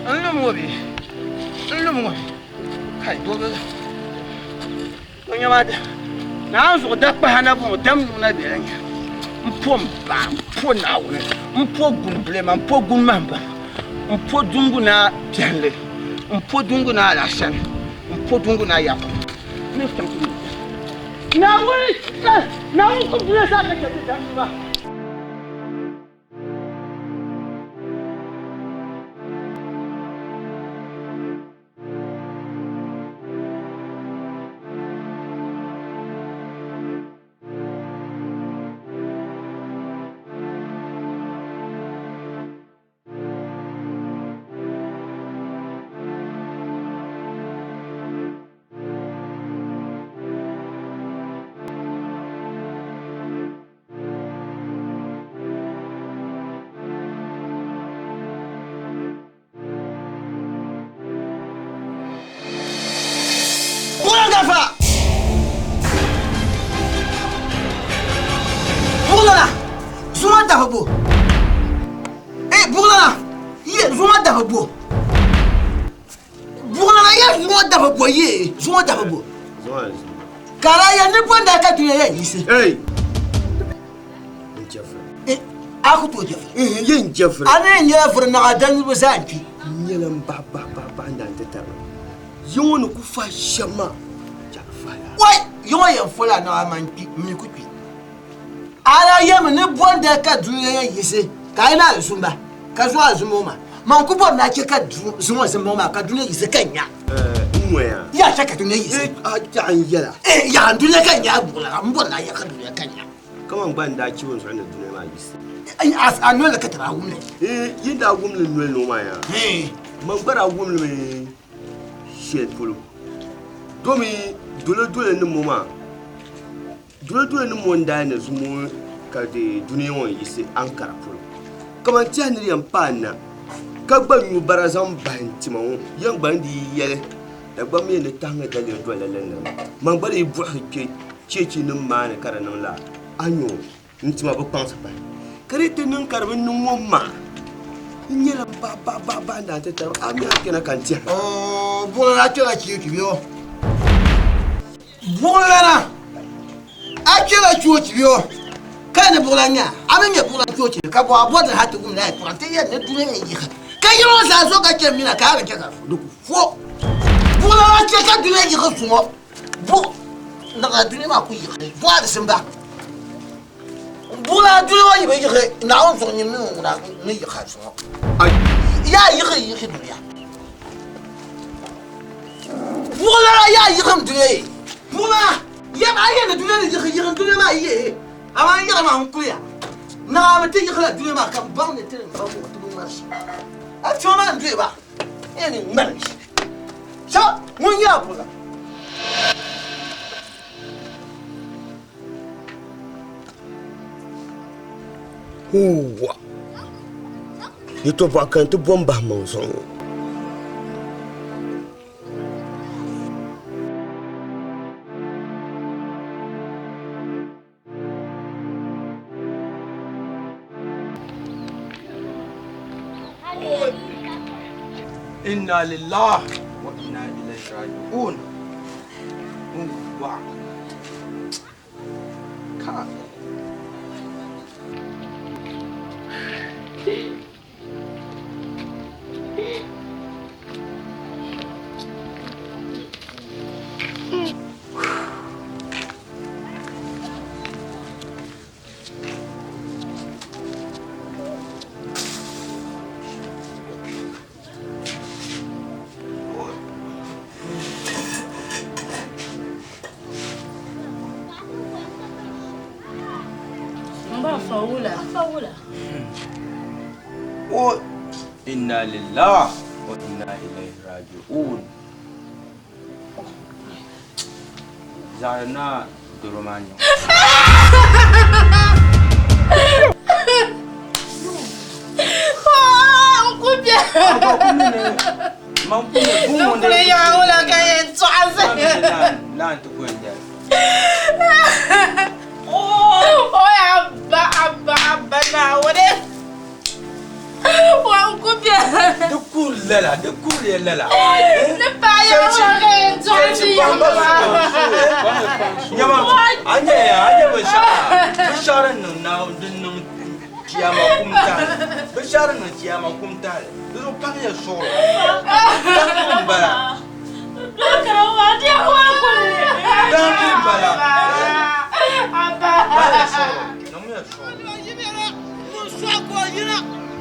n-lum ŋɔ bee n-lum ŋɔ kai doo bi o nyɛma Naawuni zuɣu da kpahi na bɔŋɔ dam nuu na bela nya m po m ba m po Naawuni m po guni bilɛma m po guni mahimba m po dungu naa biɛhinli m po dungu naa Alhassani m po dungu naa Yakubu ni chaŋ ti nyu Naawuni Naawuni kum dunia zaa ka chɛ ti dam nuu maa. Buɣulana Buɣulana zuŋɔ dahi bo eh buɣulana ye zuŋɔ dahi bo buɣulana ye zuŋɔ dahi bo ye zuŋɔ dahi bo kara ya ni bonda ka dunia ya yisi hey A ku tooi jɛfiri. Yi n jɛfiri. A ni nyɛla vuri naɣa danyuriba zaa n kpi. N nyɛla m bahi bahi bahi bahi n daan ti tarili. Yi ŋɔ ni ku fahi shɛm maa, chɛ a fahi lala. Wai! Yi ŋɔ yɛn fola a naɣa amaa n kpi, m mi ku kpi. A daa yɛmi ni bɔndali ka dunia yɛn yiɣisi ka a yi naai zumba ka zuɣu a zumba ŋɔ maa. Man ku bɔri ni a chɛ ka zuŋɔ zimba ŋɔ maa ka dunia yiɣisi ka n nya. N ŋɔya. Ya chɛ ka dunia yiɣisi. A tɛha n yɛla. Yaha n dunia ka n nya a buɣila, m bɔri ni a ya ka dunia ka n nya. Kaman gba n-daa chibi n zuɣu ni dunia maa yiɣisi. A noli ni ka ti daa wum li. Yi ni daa wum li n noli ni ŋɔ maa yaa, man gba daa wum li mi shɛli polo. Domi dolodolo nim ŋɔ maa, dolodolo nim ŋɔ n-daa ni zuŋɔ ka di dunia ŋɔ n-yiɣisi Ankara polo. Kaman tɛha ni di yɛn paai na ka gba nyu bara zaŋ bahi n-tima ŋɔ, yɛn gba ni di yi yɛli Dagbaŋ mi ni tahi ŋa daliri dolila lala nira maa. Man gba di yi buɣisi kpe cheechi nim maa ni ka di niŋ laa, a nya o, n tima bi kpaŋsi pahi. Ka di ti niŋ ka di bi niŋ ŋɔ maa, n nyɛla m bahi bahi bahi bahi n-daan ti tari a mi a kpɛna ka n tɛhi. Oo, buɣilana a kpɛla cheechi bee o? Buɣilana a kpɛla choochi bee o? Ka ni buɣilana nya a mi nyɛ buɣilana choochi ni ka bɔ a bɔdiri hal ti wum la yɛtɔɣa nti yɛli ni dunia yɛn yiɣi ka yi ŋɔ zaa zo ka chɛ mina ka a bi chɛ ka di ku fo. Buɣilana chɛ ka dunia yiɣi zuŋɔ bu naɣila dunia maa ku yiɣi buɣa di simba. Buɣilana dunia ŋɔ yi bi yiɣi Naawuni zuɣu nyini mi ŋuna ni yiɣi a zuŋɔ. Yaa yiɣi yiɣi dunia. Buɣilana yaa yiɣim dunia ye. Buɣilana yɛm a yɛn ni dunia ni yiɣi yiɣim dunia maa ye. Amaa n yɛli maa n kuliya. Naɣa mi ti yiɣila dunia maa ka m baŋ ni ti ni baŋ ŋɔ ti bi ŋɔ. ŋmari shɛm. A kpɛma maa n-doya ba, n yɛn ni ŋmari li shɛm. Shɛba ŋun nyɛ a buɣila. Huuwa! Yi tɔbuɣa ka n ti bom bahi maŋ zuɣu ŋɔ. Inna lillah wa inna ilayhi raji'un. Huuwa! Ka. O inna lillah wa inna ilayhi raji'un. Zaɣi naa doro maa nyɛ. Di kuri lala, di kuriya lala. Nyama, a nyɛ ya, a nyɛ binshɛɣu binshɛɣu din niŋ Naawuni din niŋ chiyaama kum tahali binshɛɣu din niŋ chiyaama kum tahali di zuɣu paɣiya suɣuri dambu m-bala dambu m-bala paɣiya suɣuri niŋmiya suɣuri. Ŋun sɔɣi ka o yina,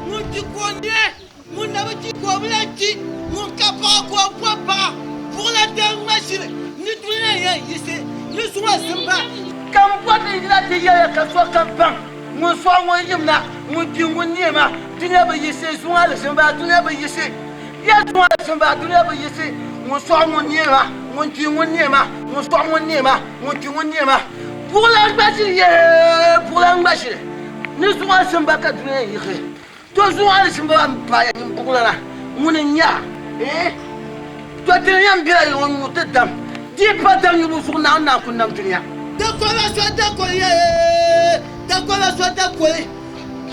ŋun kpi ka o neei, ŋun na bi kpi ka o bi lahi kpi, ŋun ka paɣa ka o bɔbi paɣa, buɣila dee ŋma shiri ni dunia yɛn yiɣisi ni zuŋɔ zimba. Ka m bɔri ni yina ti yɛliya ka sokam baŋ ŋun sɔɣi ŋun yimna, ŋun kpi ŋun neei maa, dunia bi yiɣisi zuŋɔ alizimba, dunia bi yiɣisi ya zuŋɔ alizimba, dunia bi yiɣisi ŋun sɔɣi ŋun neei maa, ŋun kpi ŋun neei maa, ŋun sɔɣi ŋun neei maa, ŋun kpi ŋun neei maa. Buɣila ŋma ʒiri yee, buɣila ŋma ʒiri ni zuŋɔ alizimba ka dunia yiɣisi. To zuŋɔ alizimba maa m-paaya nyin buɣilana ŋuni n-nyɛ a? Eeh! To dini yɛn bela yi ŋɔ nyuri ti dam, di yi pa dam nyuribu zuɣu Naawuni naan ku nam dunia. Dakola so dakoli yee, dakola so dakoli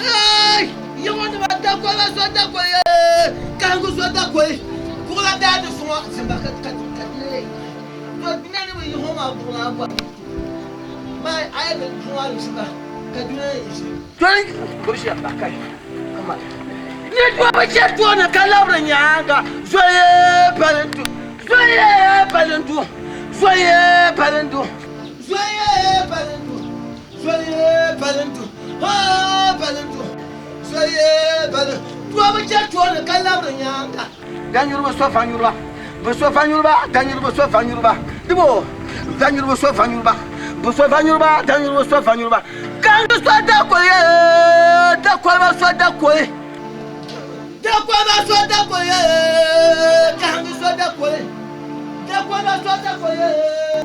eey, yi ŋɔ nima dakola so dakoli yee, kahiŋgu so dakoli, buɣila daa di zuŋɔ zimba ka ka ka dunia yi to dunia ni bi yi ŋɔ maa buɣilana bɔri ni maa a yi bi zuŋɔ alizimba ka dunia yiɣisi. Doli gbubi ʒiya ba kai kama ni dubu chɛ tooni ka labiri nyaaŋa zoli balindu zoli balindu zoli balindu zoli balindu zoli balindu balindu zoli balindu dubu chɛ tooni ka labiri nyaaŋa. Danyuriba so vanyuriba bɛ so vanyuriba danyuriba so vanyuriba dibo vanyuriba so vanyuriba bɛ so vanyuriba danyuriba so vanyuriba kaŋdi so dakoli yee dakoliba so dakoli dakoliba so dakoli yee kaŋdi so dakoli dakoliba so dakoli yee.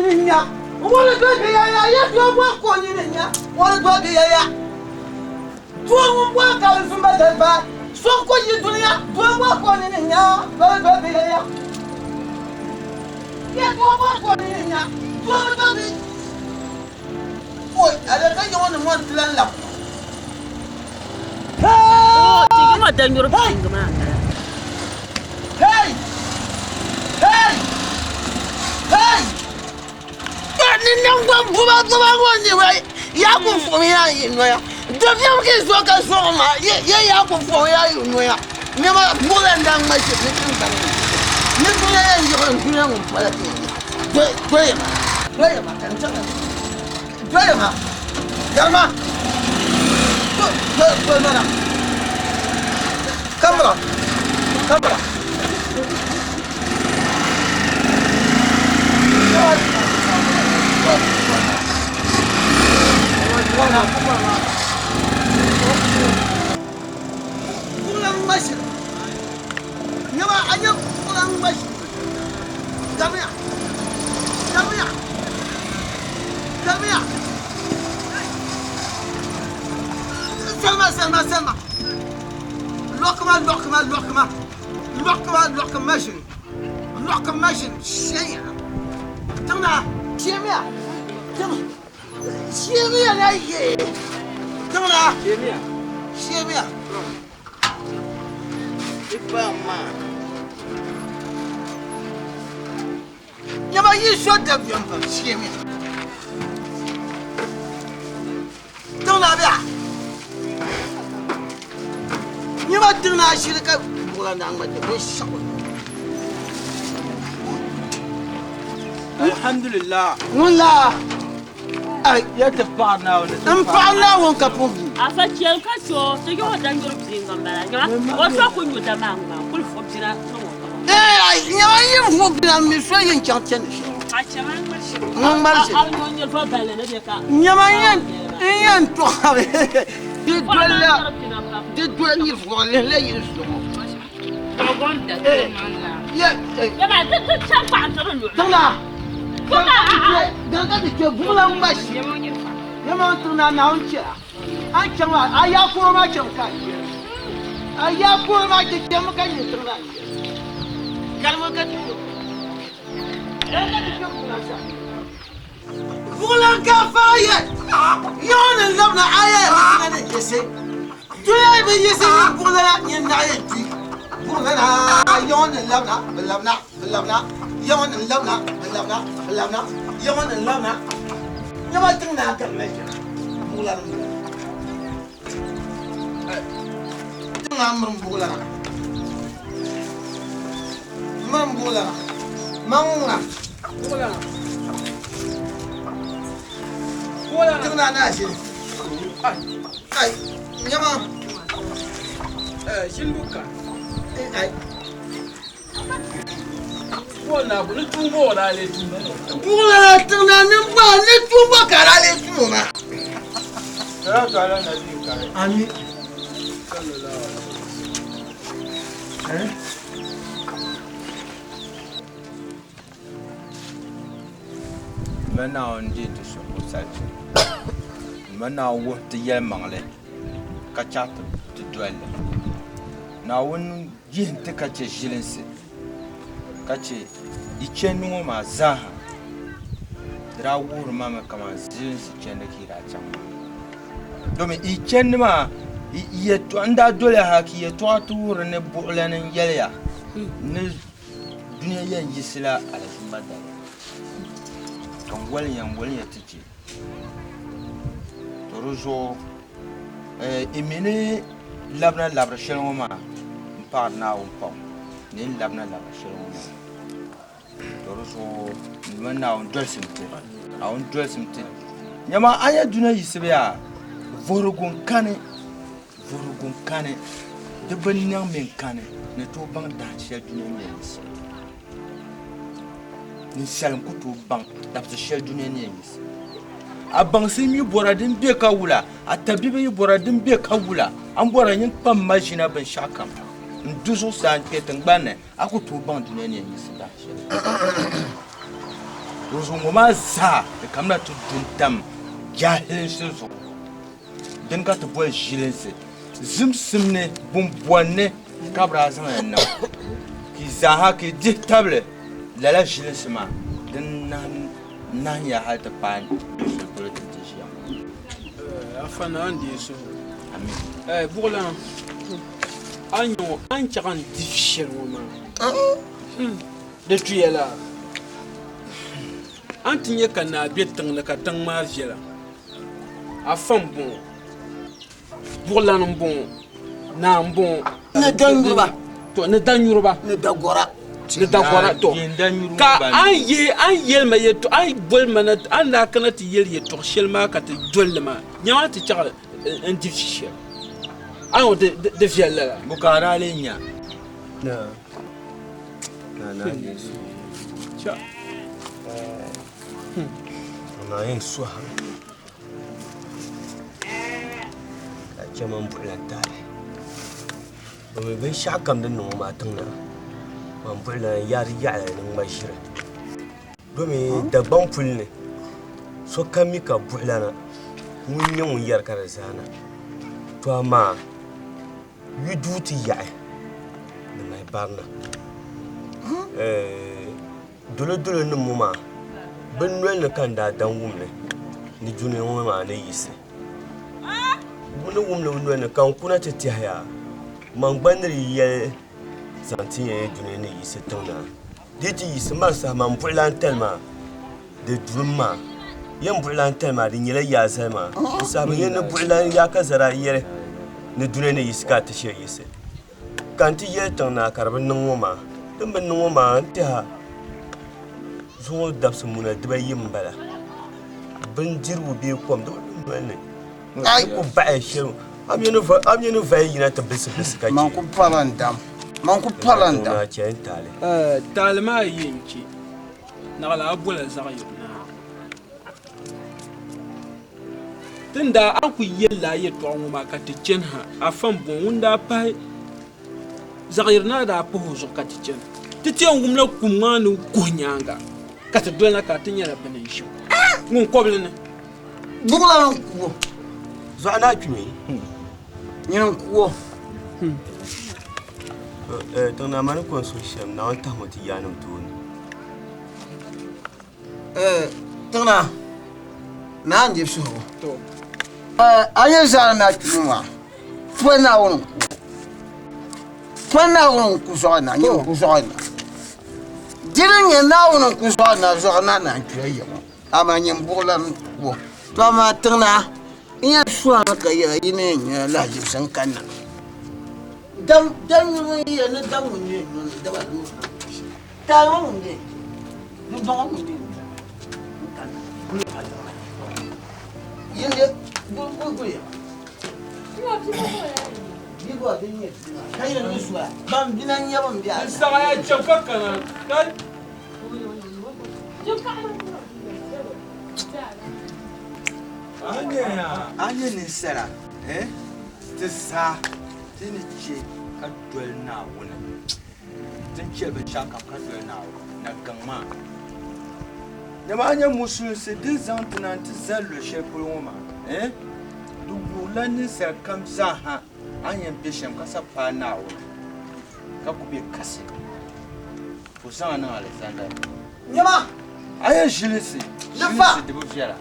nini nya. Ŋuni doli bɛ yaya, ya doo bɔri ka o nini nya. Ŋuni doli bɛ yaya. Doo ŋun bɔri ka alizumba dali paai. So n-ku yi dunia, doo bɔri ka o nini nya. Doli doli bɛ yaya. Ya doo bɔri ka o nini nya. Doo bi doli bɛ. Oi, alaka yi ŋɔ ni ŋɔ n-ti lan labi. Oh, ti yi ŋɔ danyuri piŋgi maa m-bala. Hey! Hey! Hey! Ni ningbun buba buba ŋɔ ni wai yaa ku fuɣim ya yi noya. Dabiɛm ka yi zo ka zuɣu maa ye yaa ku fuɣim ya yi noya. Nɛma buɣila n-daa ŋma shiri ni tiŋgbani ni. Ni dunia yɛn yiɣi n dunia ŋun pola ti yɛn yiɣi. Doya ma, doya ma ka n chaŋ doya ma, yɛlima do ma na. Kamira, kamira. Selma, Selma, Selma. Lɔkima, lɔkima, lɔkima. Lɔkima, lɔkima ʒini. Lɔkima ʒini. Shɛya. Tiŋna. Shɛmiya. Tiŋ. Shɛmiya na ye. Tiŋna. Shɛmiya. Shɛmiya. Ipa maa. Nyama yi so dabiɛm pam shɛmiya. Tiŋna bɛ a. Nyama tiŋna shiri ka buɣila naa ŋma ti binshɛɣu. Alhamdulillah. Ŋun la ai ya ti paɣa Naawuni. N paɣa Naawuni ka pun vi. Afa chɛli ka chɛ o ti yiɣi o danyuri bia ŋa m-bala nyama o so ku nyu dama ŋma kuli fo bina niŋ o kama. Ee ai nyama yi fo bina mi so yin chaŋ chani shɛli. A chɛma n-ŋmari shɛli. Ŋun ŋmari shɛli. A bi nyo nyuri fo balli ni bɛ ka. Nyama n yɛn tɔɣi di dolila di doli nyiri fo lihila yili zuɣu. Tiŋna ganga ti kpe buɣila ŋma shim nyama tiŋna Naawuni chɛla a ni chaŋ maa a yaa koro maa chɛmi ka a yɛli a yaa koro maa ti chɛmi ka nyɛ tiŋna kalimi ka ti kpe ganga ti kpe buɣila zaa buɣila ka faa yɛ yɔɔ ni labina a yɛ ni yiɣisi dunia bi yiɣisi ni buɣila la nyɛ naɣ yɛn kpi buɣila na yɔɔ ni labina bi labina bi labina yɔɔ ni labina bi labina bi labina yɔɔ ni labina nyɛma tiŋ naa ka mali jɛma buɣila ni tiŋ naa mirim buɣila na mirim buɣila na maŋ ŋuna tiŋ naa naa ʒini ai nyɛma ʒini buka ai Buɣila tiŋ naa nimbɔɣu ni tuumba ka daa lee tum o maa. Salatu ala nabi karim. Ami. Sallallahu alaihi wasallam. Ma Naawuni deei ti suhigu salchi. Ma Naawuni wuhi ti yɛlimaŋli ka chaɣ ti doli li. Naawuni yihi ti ka chɛ ʒilinsi, ka chɛ yi chandi ŋɔ maa zaaha. Di daa wuhiri ma mi kaman ʒilinsi chandi ka yi daa chaŋ maa. Domin yi chandi maa, n daa doliya hal ka yɛtɔɣa ti wuhiri ni buɣilani n-yɛliya ni dunia yɛn yiɣisila alizumba dali, ka n walinya n-walinya ti chɛ. To di zuɣu yi mi ni labina labiri shɛli ŋɔ maa m paɣiri Naawuni pam ni n labina labiri shɛli ŋɔ maa. To di zuɣu n duuma Naawuni dolisim ti, Naawuni dolisim ti. Nyama a nya dunia yiɣisibu yaa, vuhirigu n-kani, vuhirigu n-kani, di bi niŋ mi n-kani ni tooi baŋ dahin shɛli dunia ni yɛn yiɣisi. Ninsal n-ku tooi baŋ dabisi shɛli dunia ni yɛn yiɣisi. A baŋsim yi bɔra din be ka wula, a tabibi yi bɔra din be ka wula, a ni bɔra nyin kpam ma ʒina binshɛɣukam n-du zuɣusaa n-kpe tiŋgbani ni, a ku tooi baŋ dunia ni yɛn yiɣisi dahin shɛli. Dinzuɣu ŋɔ maa zaa di kamina ti du n-tam jahilinsi zuɣu. Dini ka ti boli ʒilinsi. Zimsim ni bumbɔn ni ka bɛ daa zaŋ li niŋ. Ka yi zaaha ka yi dihi tabili lala ʒilinsi maa din nahim ya hal ti paai shɛli polo ti ni ti ʒiya ŋɔ. Afa naa n-deei suhu. Buɣulana, a ni nya ŋɔ, a ni chaɣ n-di shɛli ŋɔ maa, di tuya laa? A ni ti nya ka naa be tiŋ ni ka tiŋ maa viɛla. Afa m-bɔŋɔ, buɣulana m-bɔŋɔ, naa m-bɔŋɔ. Ni danyuriba. To, ni danyuriba. Ni dagɔra. Ni dagɔra, to. Ka a ni yihi, a ni yɛli ma yɛtɔɣa, a ni boli ma na, a ni daa kana ti yɛli yɛtɔɣ shɛli maa ka ti doli li maa, nyama a ti chaɣ n-di vi shɛli. A ni ŋɔ di viɛli lala? Bɔ ka a daa lee nya? Naa, naa, naa Yesu. Cha. Naa yɛn sɔhimi ka chɛ ma m-buɣila n taali. Bɛ mi binshɛɣu kam din niŋ ŋɔ maa tiŋ naa, man buɣila n yaari yaɣili ni ŋma ʒiri. Domi Dagbaŋ puli ni sokam mi ka buɣilana ŋun nyɛ ŋun yɛri ka di zaana. To amaa yu duu ti yaɣi di mali barina. Dolodolo nim ŋɔ maa bɛ noli ni ka n daa daŋ wum li ni dunia ŋɔ maa ni yiɣisi. Bɛ ni wum li bɛ noli ni ka n kuna ti tɛhiya man gba ni di yɛli zaŋ ti ya ni dunia ni yiɣisi tiŋ na. Di yi ti yiɣisi man saha man buɣilantali maa di dulim maa. Yɛn buɣilantali maa di nyɛla yaa zali maa. Di saha bɛ yɛn ni buɣilan yaa ka zara yɛli ni dunia ni yiɣisi ka a ti shiri yiɣisi. Ka n ti yɛli tiŋ naa ka di bi niŋ ŋɔ maa. Din bi niŋ ŋɔ maa n tɛha zuŋɔ dabisi muna dibayi m-bala. Bindirigu bee kom di bi lu noli ni. Di ku bahi shɛli a mi ni vaya yina ti bilisi bilisi ka chɛ. Man ku parila n dam. Man ku parila n dam. Tiŋ naa chɛ n taali. Taali maa yi yɛn chɛ, naɣila a bola zaɣ yini naa. Tin daa a ku yɛlila a yɛtɔɣa ŋɔ maa ka ti chani ha, afa m-bɔŋɔ ŋun daa pahi zaɣiyirina daa pahi o zuɣu ka ti chani. Ti ti yɛn wumla kum maa ni kuhi nyaaŋa ka ti dolina ka ti nyɛla bɛ ni ʒi ŋun kɔbili ni. Buɣulana n-ku o. Zuɣu naa kpimi. Nyini n-ku o. Tiŋnaa mani ko n-suhi shɛm, Naawuni tahimi ti yaannim tooni. Tiŋna naa n-di suhigu. A yɛn zaŋ na kpimi maa, pɔi Naawuni n-ku o. Pɔi Naawuni n-ku zuɣu na, nyini n-ku zuɣu na. Di ni nyɛ Naawuni n-ku zuɣu na, zuɣu na naan kpila ya ŋɔ. Amaa nyini buɣilan n-ku o. To amaa tiŋna, n yɛn suhimi ka yɛla yi ni yɛn nya lahaʒibisi n-kanna. Dam nyubu n-yɛn ni dam ŋun yɛn nyu ni daba loori na. Taali ŋɔ ŋun be di dɔŋɔ ŋun be N saɣiya chɛ ka kana ka. A nyɛ ninsala ti zaa ti ni chɛ ka doli Naawuni. Ti ni chɛ binshɛɣukam ka doli Naawuni na gaŋ maa. Dama a nya musulinsi din zaŋ ti na nti zali luɣ shɛli polo ŋɔ maa, di wuhirila ninsal kam zaa ha a ni yɛn be shɛm ka sa paai Naawuni ka ku be kasi ka o zaŋ a niŋ alizanda ni. Nyama! A nya ʒilinsi, ʒilinsi di bi viɛla.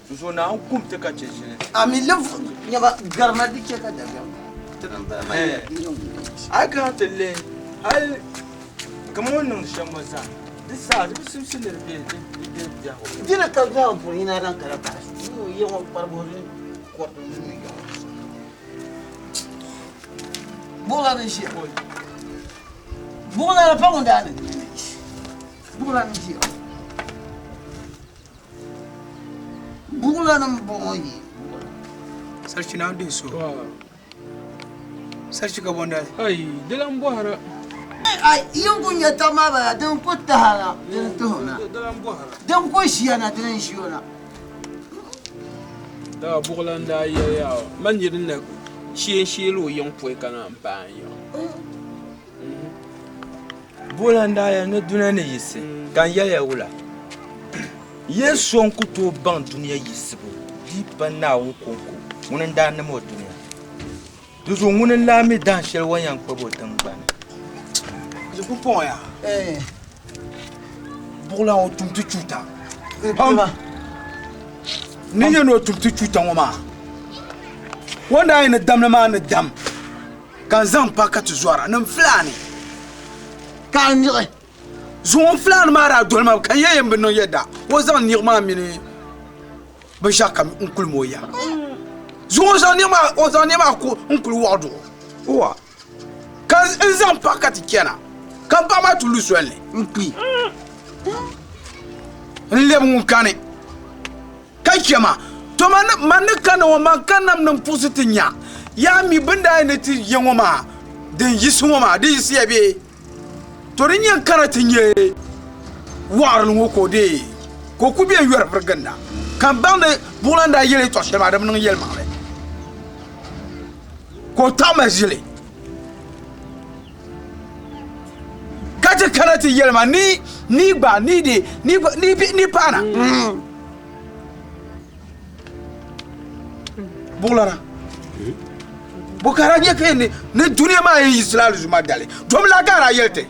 N zo Naawuni kum ti ka chɛ ʒilinsi. Ami nyama garima di chɛ ka dabiɛm. A yi kana ti lihi hali kaman o ni niŋdi shɛm ŋɔ zaa, di zaa di bi simsi ni di be biɛhigu ni. Dina ka zaŋ puri yina din kana pahi yi ŋɔ kparibu ni kɔriti ni mi yaɣa. Buɣila ni ʒiya. Buɣila ni pa ŋun daa ni Buɣila ni ʒiya. Buɣila ni m-bɔŋɔ yi. Sarchi naa dihi so. Sarchi ka bɔndali. Ai, di lan bɔhira. Ai, yin ku nya taba maa bala, din ku taha na, din tuhi na. Di lan bɔhira. Din ku ʒiya na, din ʒi o na. Daa buɣila n daa yɛli yaa man niri na shee n-sheeli o yiŋ pɔi ka naan paai n yiŋ. Buɣila n daa yɛli ni dunia ni yiɣisi ka n yɛli ya wula? Yɛl so n-ku tooi baŋ dunia yiɣisibu di yi pa Naawuni kɔŋko ŋuni n-daa nam o dunia. Di zuɣu ŋuni n-daa mi dahin shɛli o ni yɛn kpabi o tiŋgbani. Di pumpɔŋɔ yaa, buɣilan o tum ti chuuta pam. Ni nyɛ ni o tum ti chuuta ŋɔ maa, o ni daa yɛn ni damli maa ni dam ka n zaŋ pa ka ti zɔra ni n filaani. Ka a niɣi. Zuŋɔ n filaani maa daa doli ma ka n yɛn yɛn bi niŋ yɛda o zaŋ niɣi maa mini binshɛɣu kam n kuli ma o ya. Zuŋɔ o zaŋ niɣi maa o zaŋ niɣi maa ku n kuli wɔɣi duɣu wa ka n zaŋ paɣa ka ti chana ka n paɣa maa ti lu soli ni n kpi n lɛbi ŋun kani ka chɛ ma. To man ni kanna ŋɔ man kanna mi ni m puɣisi ti nya yaa mi bɛ ni daa yɛn ni ti ya ŋɔ maa din yiɣisi ŋɔ maa di yiɣisiya bee? To di nyɛ n kana ti nyɛ wɔɣirili ŋɔ ka o deei ka o ku be n-yɔri vuri ginda, ka m baŋ ni buɣulan daa yɛli yɛtɔɣ shɛli maa di bi niŋ yɛlimaŋli, ka o taɣi ma ʒili ka ti kana ti yɛli ma ni ni gba ni di ni paana. Buɣulana bo ka daa nyɛ ka ni ni dunia maa yɛn yiɣisila alizuma dali dom la ka daa yɛli ti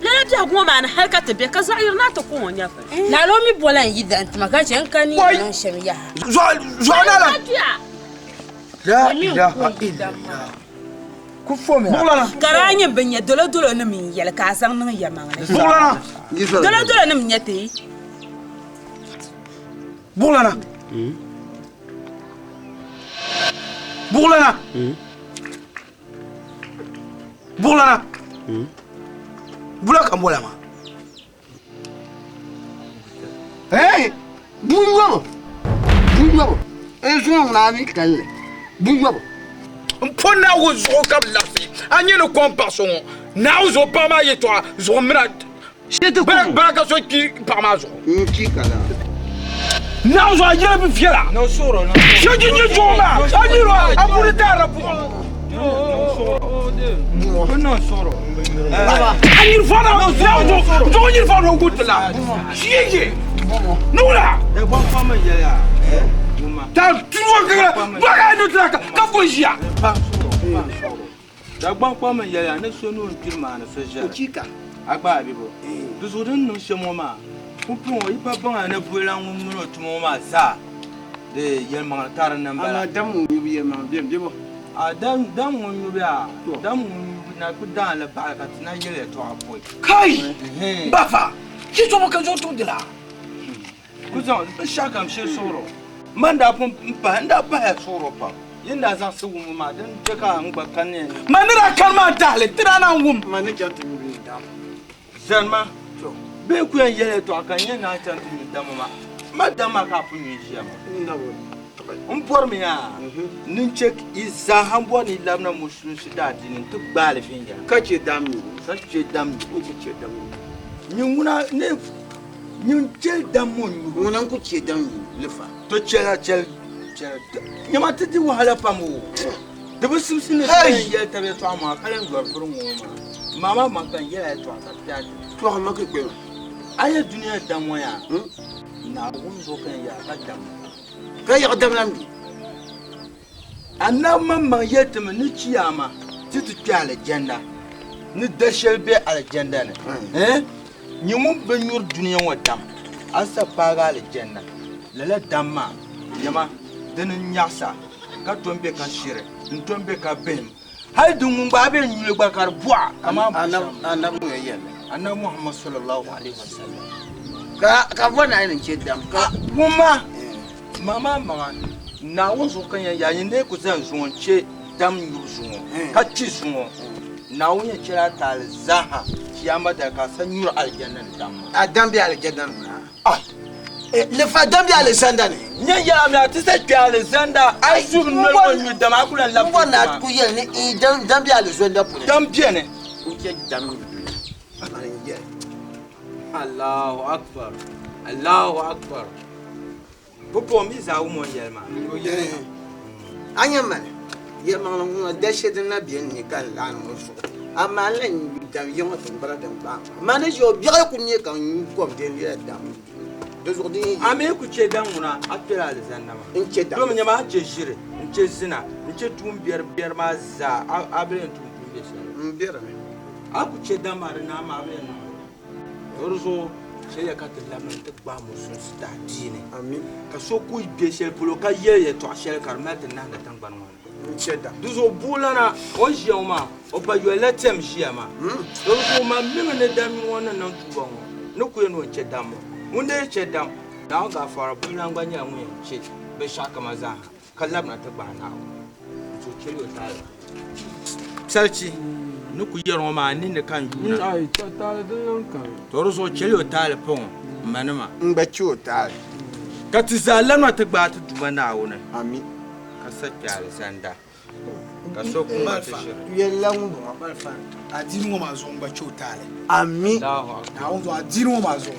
Lala biɛhigu ŋɔ maa ni hali ka ti be ka zaɣ yiri na ti ku ŋɔ nyɛvili. Lala o mi bola n yi da n-tima ka chɛ n ka ni niŋ shɛm yaha. Zuɣu na la. La ilaha illallah. Ku fomi. Buɣulana. Ka daa nyɛ bɛ nya dolodolo nim n-yɛli ka a zaŋ niŋ yɛmaŋli. Buɣulana. Dolodolo nim n-nyɛ ti. Buɣulana. Buɣulana. Buɣulana. Bula ka n bola maa. Hey! Bu yɔbu! Bu yɔbu! N zuŋɔ ŋuna a mi kalli. Bu yɔbu! N po Naawuni zuɣu ka bi labisi a nyɛ ni kom paɣ so ŋɔ. Naawuni zuɣu paɣ maa yɛtɔɣa zuɣu m mina bala ka so kpi paɣ maa zuɣu. N kpi ka laa. Naawuni zuɣu a yɛli bi viɛla. Shɛji nyɛ zuɣu maa a niri a buri taara buɣim. A nyiri fɔna Naawuni zuɣu zuɣu nyiri fɔna o guti la. Shɛji nuwula. Ta tuwa ka baga ni tila ka fo ʒiya. Dagbaŋ kpam n yɛliya ni so nuu n-kpiri maa ni so ʒɛri a gba a bi bo. Di zuɣu din niŋ shɛm ŋɔ maa, pumpɔŋɔ yi pa baŋ a ni buɣilan ŋun mini o tuma ŋɔ maa zaa di yɛlimaŋli ka di ni m-bala. Amaa dam ŋun nyubu yɛlimaŋli beni bɛ bo? A dam ŋun nyubu yaa, dam ŋun nyubu na kuli daai li baɣili ka ti na yɛli yɛtɔɣa pɔi. Kai! Bafa! Yi so bo ka zuɣu tumdila? Ku zaŋ binshɛɣu kam shee suhir o. Man daa pun pahi, n daa pahiya suhir o pam. Yi ni daa zaɣisi wumbu maa, din chɛ ka n gba kani ya ni. Man ni daa kani maa n-tahili, ti daa naan wum. Man ni chaŋ ti nyu bɛ dam. Zani ma, bee ku yɛn yɛli yɛtɔɣa ka n yɛn naan chaŋ ti nyu dam maa. Ma dam maa ka a pun nyu n-ʒiya maa. N bɔrimi yaa ni n chɛ yi zaaha m-bɔri ni yi labina musulinsi daadiini nti gbaai li viɛnyɛla. Ka chɛ dam nyubu. Ka chɛ dam nyubu. N ku chɛ dam nyubu. Nyin ŋuna ni Nyin chɛli dam ŋɔ nyubu. Ŋuna n-ku chɛ dam nyubu lifa. To chɛla chɛli chɛli nyama ti di wahala pam o. Di bi simsi ni ti yɛn yɛli tab yɛtɔɣa maa ka lan yɔri vuri ŋɔ maa. Maa maa maŋ ka n yɛli a yɛtɔɣa ka ti a di. Tɔɣi ma ka kpɛma. A yɛ dunia dam ŋɔ yaa? Naawuni zuɣu ka n yɛli a ka dam. Ka yaɣi dam lan be? Anabi maŋmaŋ yɛli ti mi ni chiyaama ti ti kpe alijanna ni da shɛli be alijanna ni. Nyin ŋun bi nyuri dunia ŋɔ dam, a sa paagi alijanna. Lala dam maa, nyama, dini n-nyaɣisa ka tom be ka shiri, n-tom be ka bihim. Hal di ŋun gba a be n-nyuli gba ka di bɔɣa kaman bushɛm. Anabi ŋun yɛli li. Anabi Muhammad sallallahu alaihi wasallam. Ka bɔri ni a yi ni chɛ dam ka. Wumma! Ma maa maŋa, Naawuni zuɣu ka n yɛn yaa, nyin lee ku zani zuŋɔ n-chɛ dam nyubu zuŋɔ, ka kpi zuŋɔ. Naawuni yɛn chɛla a taali zaaha Chiyaama dali ka a sa nyuri alijanna ni dam maa. A dam be alijanna ni ŋuna? Ah! Lifa dam be alizanda ni? N yɛn yɛl a mi, a ti sa kpe alizanda, a yi subi noli ŋɔ nyu dam, a ku lan labi N bɔri ni a ku yɛli ni dam be alizanda puuni. Dam beni. N chɛ dam nyubu duli. Mani n-yɛli. Allahu Akbar! Allahu Akbar! Pumpɔŋɔ mi zaa wum o ni yɛli maa. A nya mani, yɛlimaŋli ŋuna da shɛli din na be n ni ka n laɣim ŋɔ zuɣu, amaa n lan yu Dam yiŋa tiŋgbana din gbaai ma. Maa ni ʒiya o biɛɣu ku nyɛ ka n nyu kom din lɛla dam di zuɣu din yi. A mi ku chɛ daŋ ŋuna a kpɛla alizanda maa. N chɛ dam. Domi nyama a chɛ ʒiri, n chɛ zina, n chɛ tuun biɛri biɛri maa zaa a bi yɛn tum tuun bɛ shɛli. M be di ni. A ku chɛ dam maa di naai maa a bi yɛn niŋ li. Di zuɣu chɛliya ka ti labina nti gbaai musulinsi ti adiini. Ka so ku be shɛli polo ka yɛli yɛtɔɣ shɛli ka di mali ti nahindi tiŋgbani ŋɔ ni. Di zuɣu buɣulana o ni ʒiya ŋɔ maa, o pa yolila tɛm ʒiya maa. Di zuɣu man mimi ni dam ŋɔ ni niŋ tuuba ŋɔ ni ku yɛn ni o ni chɛ dam ŋɔ. Ŋun dee chɛ dam, Naawuni gaafara buɣulana gba nyɛla ŋun yɛn chɛ binshɛɣukama zaaha ka labina ti gbaai Naawuni. Di zuɣu chɛli o taali maa. Salichi ni ku yɛri ŋɔ maa, a ninni ka n yuuna. To di zuɣu chɛli o taali pa ŋɔ, m manima. N gba chɛ o taali. Ka ti zaa labina ti gbaai ti Duuma Naawuni. Ami. Ka sa kpe alizanda, ka so ku ma ti ʒiri. Yɛlila ŋumbɔŋɔ. Malfa, adiini ŋɔ maa zuɣu n gba chɛ o taali. Ami. Naawuni zuɣu adiini ŋɔ maa zuɣu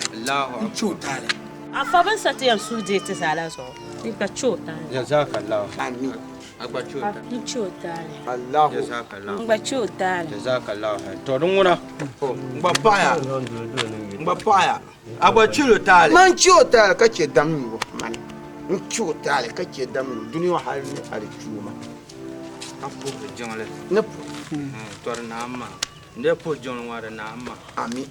n chɛ o taali. Afa bin sa ti yɛn suhu deei ti zaa la zuɣu n gba chɛ o taali. Jazakallahu. Ami. A gba chɛ o taali. N chɛ o taali. Allahu. Jazakallahu. N gba chɛ o taali. Jazakallahu khair. To di ŋuna. N gba paɣaya. N gba paɣaya. A gba chɛ o taali. Man chɛ o taali ka chɛ dam nyubu mani. N chɛ o taali ka chɛ dam nyubu dunia ŋɔ hali ni alichuuma. Ka puhiri jiŋli. Ni puhi. Tɔri naam maa. N dee puhi jiŋli ŋɔ di naam maa. Ami.